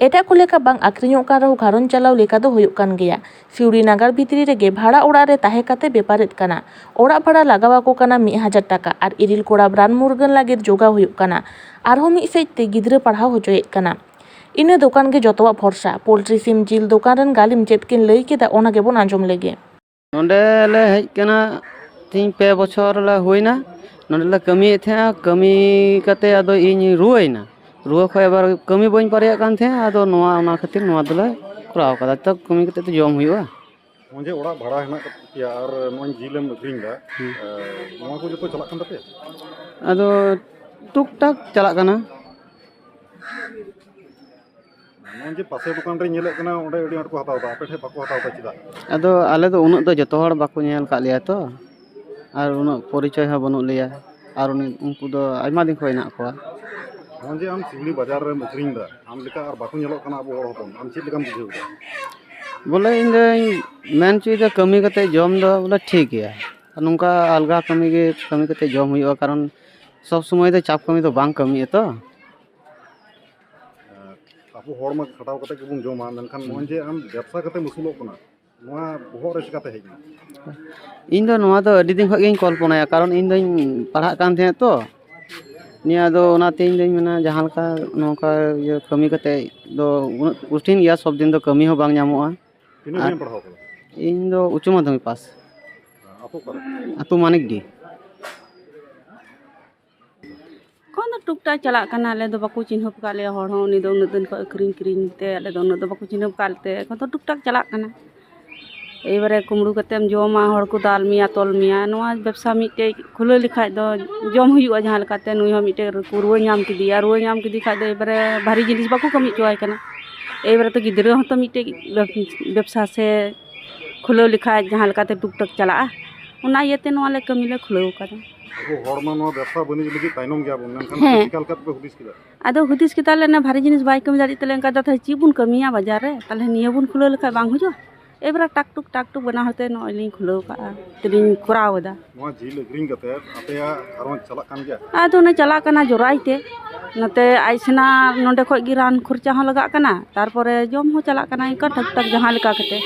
ᱮᱴᱟᱜ ᱠᱚ ᱞᱮᱠᱟ ᱵᱟᱝ ᱟᱹᱠᱷᱨᱤᱧᱚᱜ ᱠᱟᱱ ᱨᱮᱦᱚᱸ ᱜᱷᱟᱨᱚᱸᱡᱽ ᱪᱟᱞᱟᱣ ᱞᱮᱠᱟ ᱫᱚ ᱦᱩᱭᱩᱜ ᱠᱟᱱ ᱜᱮᱭᱟ᱾ ᱥᱤᱣᱲᱤ ᱱᱟᱜᱟᱨ ᱵᱷᱤᱛᱨᱤ ᱨᱮᱜᱮ ᱵᱷᱟᱲᱟ ᱚᱲᱟᱜ ᱨᱮ ᱛᱟᱦᱮᱸ ᱠᱟᱛᱮ ᱵᱮᱯᱟᱨᱮᱫ ᱠᱟᱱᱟ᱾ ᱚᱲᱟᱜ ᱵᱷᱟᱲᱟ ᱞᱟᱜᱟᱣ ᱟᱠᱚ ᱠᱟᱱᱟ ᱢᱤᱫ ᱦᱟᱡᱟᱨ ᱴᱟᱠᱟ ᱟᱨ ᱤᱨᱤᱞ ᱠᱚᱲᱟ ᱨᱟᱱ ᱢᱩᱨᱜᱟᱹᱱ ᱞᱟᱹᱜᱤᱫ ᱡᱚᱜᱟᱣ ᱦᱩᱭᱩᱜ ᱠᱟᱱᱟ᱾ ᱟᱨᱦᱚᱸ ᱢᱤᱫ ᱥᱮᱫ ᱛᱮ ᱜᱤᱫᱽᱨᱟᱹ ᱯᱟᱲᱦᱟᱣ ᱦᱚᱪᱚᱭᱮᱫ ᱠᱟᱱᱟ᱾ ᱤᱱᱟᱹ ᱫᱚᱠᱟᱱ ᱜᱮ ᱡᱚᱛᱚᱣᱟᱜ ᱵᱷᱚᱨᱥᱟ᱾ ᱯᱳᱞᱴᱨᱤ ᱥᱤᱢ ᱡᱤᱞ ᱫᱚᱠᱟᱱ ᱨᱮᱱ ᱜᱟᱹᱞᱤᱢ ᱪᱮᱫ ᱠᱤᱱ ᱞᱟᱹᱭ ᱠᱮᱫᱟ, ᱚᱱᱟ ᱜᱮᱵᱚᱱ ᱟᱸᱡᱚᱢ ᱞᱮᱜᱮ᱾ ᱱᱚᱸᱰᱮ ᱞᱮ ᱦᱮᱡ ᱠᱟᱱᱟ ᱛᱤᱦᱤᱧ ᱯᱮ ᱵᱚᱪᱷᱚᱨ ᱞᱮ ᱦᱩᱭᱱᱟ᱾ ᱱᱚᱸᱰᱮ ᱞᱮ ᱠᱟᱹᱢᱤᱭᱮᱫ ᱛᱟᱦᱮᱸᱜᱼᱟ, ᱠᱟᱹᱢᱤ ᱠᱟᱛᱮ ᱟᱫᱚ ᱤᱧ ᱨᱩᱣᱟᱹᱭᱮᱱᱟ᱾ ᱨᱩᱣᱟᱹ ᱠᱷᱚᱡ ᱟᱵᱟᱨ ᱠᱟᱹᱢᱤ ᱵᱟᱹᱧ ᱯᱟᱨᱮᱭᱟᱜ ᱠᱟᱱ ᱛᱟᱦᱮᱸᱜᱼᱟ, ᱟᱫᱚ ᱱᱚᱣᱟ, ᱚᱱᱟ ᱠᱷᱟᱹᱛᱤᱨ ᱱᱚᱣᱟ ᱫᱚᱞᱮ ᱠᱚᱨᱟᱣ ᱠᱟᱫᱟ᱾ ᱛᱚ ᱠᱟᱹᱢᱤ ᱠᱟᱛᱮ ᱛᱚ ᱡᱚᱢ ᱦᱩᱭᱩᱜᱼᱟ᱾ ᱱᱚᱜᱼᱚᱭ ᱡᱮ ᱚᱲᱟᱜ ᱵᱷᱟᱲᱟ ᱦᱮᱱᱟᱜ ᱛᱟᱯᱮᱭᱟ ᱟᱨ ᱱᱚᱜᱼᱚᱭ ᱡᱤᱞ ᱮᱢ ᱟᱹᱠᱷᱨᱤᱧ ᱮᱫᱟ, ᱦᱩᱸ᱾ ᱮ, ᱱᱚᱣᱟ ᱠᱚ ᱡᱚᱛᱚ ᱪᱟᱞᱟᱜ ᱠᱟᱱ ᱛᱟᱯᱮᱭᱟ? ᱟᱫᱚ ᱴᱩᱠ ᱴᱟᱠ ᱪᱟᱞᱟᱜ ᱠᱟᱱᱟ᱾ ᱱᱚᱜᱼᱚᱭ ᱡᱮ ᱯᱟᱥᱮ ᱫᱚᱠᱟᱱ ᱨᱮ ᱧᱮᱞᱮᱫ ᱠᱟᱱᱟ, ᱚᱸᱰᱮ ᱟᱹᱰᱤ ᱟᱸᱴ ᱠᱚ ᱦᱟᱛᱟᱣ ᱮᱫᱟ, ᱟᱯᱮ ᱴᱷᱮᱱ ᱵᱟᱠᱚ ᱦᱟᱛᱟᱣ ᱮᱫᱟ, ᱪᱮᱫᱟᱜ? ᱟᱫᱚ ᱟᱞᱮ ᱫᱚ ᱩᱱᱟᱹᱜ ᱫᱚ ᱡᱚᱛᱚ ᱦᱚᱲ ᱵᱟᱠᱚ ᱧᱮᱞ ᱟᱠᱟᱫ ᱞᱮᱭᱟ ᱛᱚ, ᱟᱨ ᱩᱱᱟᱹᱜ ᱯᱚᱨᱤᱪᱚᱭ ᱦᱚᱸ ᱵᱟᱹᱱᱩᱜ ᱞᱮᱭᱟ, ᱟᱨ ᱩᱱᱤ, ᱩᱱᱠᱩ ᱫᱚ ᱟᱭᱢᱟ ᱫᱤᱱ ᱠᱷᱚᱱ ᱦᱮᱱᱟᱜ ᱠᱚᱣᱟ᱾ ᱱᱚᱜᱼᱚᱭ ᱡᱮ ᱟᱢ ᱥᱤᱣᱲᱤ ᱵᱟᱡᱟᱨ ᱨᱮᱢ ᱟᱹᱠᱷᱨᱤᱧ ᱮᱫᱟ, ᱟᱢ ᱞᱮᱠᱟ ᱟᱨ ᱵᱟᱠᱚ ᱧᱮᱞᱚᱜ ᱠᱟᱱᱟ ᱟᱵᱚ ᱦᱚᱲ ᱦᱚᱯᱚᱱ, ᱟᱢ ᱪᱮᱫ ᱞᱮᱠᱟᱢ ᱵᱩᱡᱷᱟᱹᱣ ᱮᱫᱟ? ᱵᱚᱞᱮ ᱤᱧ ᱫᱚᱧ ᱢᱮᱱ ᱦᱚᱪᱚᱭᱮᱫᱟ, ᱠᱟᱹᱢᱤ ᱠᱟᱛᱮ ᱡᱚᱢ ᱫᱚ ᱵᱚᱞᱮ ᱴᱷᱤᱠ ᱜᱮᱭᱟ, ᱟᱨ ᱱᱚᱝᱠᱟ ᱟᱞᱜᱟ ᱠᱟᱹᱢᱤ ᱜᱮ ᱠᱟᱹᱢᱤ ᱠᱟᱛᱮ ᱡᱚᱢ ᱦᱩᱭᱩᱜᱼᱟ, ᱠᱟᱨᱚᱱ ᱥᱚᱵ ᱥᱚᱢᱚᱭ ᱫᱚ ᱪᱟᱯ ᱠᱟᱹᱢᱤ ᱫᱚ ᱵᱟᱝ ᱠᱟᱹᱢᱤᱜᱼᱟ ᱛᱚ᱾ ᱟᱵᱚ ᱦᱚᱲ ᱢᱟ ᱠᱷᱟᱴᱟᱣ ᱠᱟᱛᱮ ᱜᱮᱵᱚᱱ ᱡᱚᱢᱟ, ᱢᱮᱱᱠᱷᱟᱱ ᱱᱚᱜᱼᱚᱭ ᱡᱮ ᱟᱢ ᱵᱮᱵᱽᱥᱟ ᱠᱟᱛᱮᱢ ᱟᱹᱥᱩᱞᱚᱜ ᱠᱟᱱᱟ, ᱱᱚᱣᱟ ᱵᱚᱦᱚᱜ ᱨᱮ ᱪᱤᱠᱟᱛᱮ ᱦᱮᱡ ᱮᱱᱟ? ᱤᱧ ᱫᱚ ᱱᱚᱣᱟ ᱫᱚ ᱟᱹᱰᱤ ᱫᱤᱱ ᱠᱷᱚᱱ ᱜᱤᱧ ᱠᱚᱞᱯᱚᱱᱟᱭᱟ, ᱠᱟᱨᱚᱱ ᱤᱧ ᱫᱚᱧ ᱯᱟᱲᱦᱟᱜ ᱠᱟᱱ ᱛᱟᱦᱮᱸᱫ ᱛᱚ᱾ ᱱᱤᱭᱟᱹ ᱟᱫᱚ ᱚᱱᱟᱛᱮ ᱤᱧ ᱫᱚᱧ ᱢᱮᱱᱟ, ᱡᱟᱦᱟᱸ ᱞᱮᱠᱟ ᱱᱚᱝᱠᱟ ᱤᱭᱟᱹ ᱠᱟᱹᱢᱤ ᱠᱟᱛᱮ ᱫᱚ ᱩᱱᱟᱹᱜ ᱠᱚᱴᱷᱤᱱ ᱜᱮᱭᱟ, ᱥᱚᱵ ᱫᱤᱱ ᱫᱚ ᱠᱟᱹᱢᱤ ᱦᱚᱸ ᱵᱟᱝ ᱧᱟᱢᱚᱜᱼᱟ᱾ ᱛᱤᱱᱟᱹᱜ ᱟᱨ ᱫᱷᱟᱵᱤᱡ ᱮᱢ ᱯᱟᱲᱦᱟᱣ ᱠᱟᱫᱟ? ᱤᱧ ᱫᱚ ᱩᱪᱪᱚ ᱢᱟᱫᱽᱫᱷᱚᱢᱤᱠ ᱯᱟᱥ᱾ ᱟᱹᱛᱩ ᱚᱠᱟᱨᱮ? ᱟᱹᱛᱩ ᱢᱟᱱᱤᱠᱰᱤ᱾ ᱮᱠᱷᱚᱱ ᱫᱚ ᱴᱩᱠ ᱴᱟᱠ ᱪᱟᱞᱟᱜ ᱠᱟᱱᱟ᱾ ᱟᱞᱮ ᱫᱚ ᱵᱟᱠᱚ ᱪᱤᱱᱦᱟᱹᱯ ᱟᱠᱟᱫ ᱞᱮᱭᱟ, ᱦᱚᱲ ᱦᱚᱸ ᱩᱱᱤ ᱫᱚ ᱩᱱᱟᱹᱜ ᱫᱤᱱ ᱠᱷᱚᱱ ᱟᱹᱠᱷᱨᱤᱧ ᱠᱤᱨᱤᱧ ᱛᱮ ᱟᱞᱮ ᱫᱚ ᱩᱱᱟᱹᱜ ᱫᱚ ᱵᱟᱠᱚ ᱪᱤᱱᱦᱟᱹᱯ ᱟᱠᱟᱫ ᱞᱮᱛᱮ ᱮᱠᱷᱚᱱ ᱫᱚ ᱴᱩᱠ ᱴᱟᱠ ᱪᱟᱞᱟᱜ ᱠᱟᱱᱟ᱾ ᱮᱭᱵᱟᱨᱮ ᱠᱩᱢᱵᱽᱲᱩ ᱠᱟᱛᱮᱢ ᱡᱚᱢᱟ, ᱦᱚᱲ ᱠᱚ ᱫᱟᱞ ᱢᱮᱭᱟ, ᱛᱚᱞ ᱢᱮᱭᱟ᱾ ᱱᱚᱣᱟ ᱵᱮᱵᱽᱥᱟ ᱢᱤᱫᱴᱮᱡ ᱠᱷᱩᱞᱟᱹᱣ ᱞᱮᱠᱷᱟᱡ ᱫᱚ ᱡᱚᱢ ᱦᱩᱭᱩᱜᱼᱟ ᱡᱟᱦᱟᱸ ᱞᱮᱠᱟᱛᱮ᱾ ᱱᱩᱭ ᱦᱚᱸ ᱢᱤᱫᱴᱮᱡ ᱨᱩᱣᱟᱹ ᱧᱟᱢ ᱠᱮᱫᱮᱭᱟ, ᱨᱩᱣᱟᱹ ᱧᱟᱢ ᱠᱮᱫᱮ ᱠᱷᱟᱡ ᱫᱚ ᱮᱭᱵᱟᱨᱮ ᱵᱷᱟᱨᱤ ᱡᱤᱱᱤᱥ ᱵᱟᱠᱚ ᱠᱟᱹᱢᱤ ᱦᱚᱪᱚᱣᱟᱭ ᱠᱟᱱᱟ᱾ ᱮᱭᱵᱟᱨᱮ ᱛᱚ ᱜᱤᱫᱽᱨᱟᱹ ᱦᱚᱸᱛᱚ ᱢᱤᱫᱴᱮᱡ ᱵᱮᱵᱽ-, ᱵᱮᱵᱽᱥᱟ ᱥᱮ ᱠᱷᱩᱞᱟᱹᱣ ᱞᱮᱠᱷᱟᱡ ᱡᱟᱦᱟᱸ ᱞᱮᱠᱟᱛᱮ ᱴᱩᱠ ᱴᱟᱠ ᱪᱟᱞᱟᱜᱼᱟ, ᱚᱱᱟ ᱤᱭᱟᱹᱛᱮ ᱱᱚᱣᱟ ᱞᱮ ᱠᱟᱹᱢᱤ ᱞᱮ ᱠᱷᱩᱞᱟᱹᱣ ᱠᱟᱫᱟ᱾ ᱟᱵᱚ ᱦᱚᱲ ᱢᱟ ᱱᱚᱣᱟ ᱵᱮᱵᱽᱥᱟ ᱵᱟᱹᱱᱤᱡᱽ ᱞᱟᱹᱜᱤᱫ ᱛᱟᱭᱱᱚᱢ ᱜᱮᱭᱟᱵᱚᱱ, ᱢᱮᱱᱠᱷᱟᱱ ᱦᱮᱸ᱾ ᱪᱮᱠᱟ ᱞᱮᱠᱟ ᱛᱮᱯᱮ ᱦᱩᱫᱤᱥ ᱠᱮᱫᱟ? ᱟᱫᱚ ᱦᱩᱫᱤᱥ ᱠᱮᱫᱟᱞᱮ, ᱚᱱᱟ ᱵᱷᱟᱨᱤ ᱡᱤᱱᱤᱥ ᱵᱟᱭ ᱠᱟᱹᱢᱤ ᱫᱟᱲᱮᱭᱟᱜ ᱛᱟᱞᱮ, ᱚᱱᱠᱟ ᱫᱚ ᱛᱟᱦᱞᱮ ᱪᱮᱫ ᱵᱚᱱ ᱠᱟᱹᱢᱤᱭᱟ ᱵᱟᱡᱟᱨ ᱨᱮ, ᱛᱟᱦᱞᱮ ᱱᱤᱭᱟᱹ ᱵᱚᱱ ᱠᱷᱩᱞᱟᱹᱣ ᱞᱮᱠᱷᱟᱡ ᱵᱟᱝ ᱦᱩᱭᱩᱜᱼᱟ? ᱮᱵᱟᱨᱮ ᱴᱟᱠ ᱴᱩᱠ, ᱴᱟᱠ ᱴᱩᱠ ᱵᱮᱱᱟᱣ ᱦᱚᱛᱮ ᱱᱚᱜᱼᱚᱭ ᱞᱤᱧ ᱠᱷᱩᱞᱟᱹᱣ ᱠᱟᱜᱼᱟ, ᱛᱮᱞᱤᱧ ᱠᱚᱨᱟᱣ ᱮᱫᱟ᱾ ᱱᱚᱣᱟ ᱡᱤᱞ ᱟᱹᱠᱷᱨᱤᱧ ᱠᱟᱛᱮ ᱟᱯᱮᱭᱟᱜ ᱜᱷᱟᱨᱚᱸᱡᱽ ᱪᱟᱞᱟᱜ ᱠᱟᱱ ᱜᱮᱭᱟ? ᱟᱫᱚ ᱚᱱᱮ ᱪᱟᱞᱟᱜ ᱠᱟᱱᱟ ᱡᱚᱨᱟᱭ ᱛᱮ, ᱱᱚᱛᱮ ᱟᱭᱥᱮᱱᱟ ᱱᱚᱸᱰᱮ ᱠᱷᱚᱡ ᱜᱮ ᱨᱟᱱ ᱠᱷᱚᱨᱪᱟ ᱦᱚᱸ ᱞᱟᱜᱟᱜ ᱠᱟᱱᱟ, ᱛᱟᱨᱯᱚᱨᱮ ᱡᱚᱢ ᱦᱚᱸ ᱪᱟᱞᱟᱜ ᱠᱟᱱᱟ ᱤᱱᱠᱟ ᱴᱷᱟᱠ ᱴᱷᱟᱠ ᱡᱟᱦᱟᱸ ᱞᱮᱠᱟ ᱠᱟᱛᱮ᱾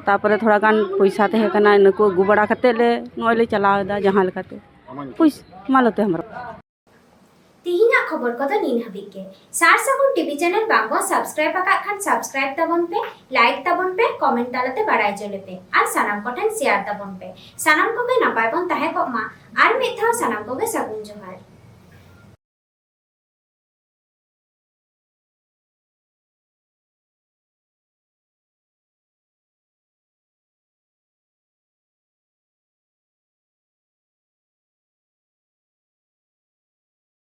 ᱛᱟᱨᱯᱚᱨᱮ ᱛᱷᱚᱲᱟ ᱜᱟᱱ ᱯᱚᱭᱥᱟ ᱛᱟᱦᱮᱸ ᱠᱟᱱᱟ, ᱤᱱᱟᱹ ᱠᱚ ᱟᱹᱜᱩ ᱵᱟᱲᱟ ᱠᱟᱛᱮ ᱞᱮ ᱱᱚᱜᱼᱚᱭ ᱞᱮ ᱪᱟᱞᱟᱣ ᱮᱫᱟ ᱡᱟᱦᱟᱸ ᱞᱮᱠᱟᱛᱮ᱾ ᱟᱢᱟᱜ ᱧᱩᱛᱩᱢ? ᱯᱩᱭᱥ-, ᱢᱟᱞᱚᱛᱤ ᱦᱮᱢᱵᱨᱚᱢ᱾ ᱛᱤᱦᱤᱧᱟᱜ ᱠᱷᱚᱵᱚᱨ ᱠᱚᱫᱚ ᱱᱤᱱ ᱦᱟᱹᱵᱤᱡ ᱜᱮ᱾ ᱥᱟᱨ ᱥᱟᱹᱜᱩᱱ ᱴᱤᱵᱷᱤ ᱪᱮᱱᱮᱞ ᱵᱟᱝ ᱵᱚᱱ ᱥᱟᱵᱥᱠᱨᱟᱭᱤᱵ ᱟᱠᱟᱫ ᱠᱷᱟᱱ ᱥᱟᱵᱥᱠᱨᱟᱭᱤᱵ ᱛᱟᱵᱚᱱ ᱯᱮ, ᱞᱟᱭᱤᱠ ᱛᱟᱵᱚᱱ ᱯᱮ, ᱠᱚᱢᱮᱱᱴ ᱛᱟᱞᱟᱛᱮ ᱵᱟᱲᱟᱭ ᱦᱚᱪᱚ ᱞᱮᱯᱮ ᱟᱨ ᱥᱟᱱᱟᱢ ᱠᱚᱴᱷᱮᱱ ᱥᱮᱭᱟᱨ ᱛᱟᱵᱚᱱ ᱯᱮ᱾ ᱥᱟᱱᱟᱢ ᱠᱚᱜᱮ ᱱᱟᱯᱟᱭ ᱵᱚᱱ ᱛᱟᱦᱮᱸ ᱠᱚᱜ ᱢᱟ᱾ ᱟᱨ ᱢᱤᱫ ᱫᱷᱟᱣ ᱥᱟᱱᱟᱢ ᱠᱚᱜᱮ ᱥᱟᱹᱜᱩᱱ ᱡᱚᱦᱟᱨ᱾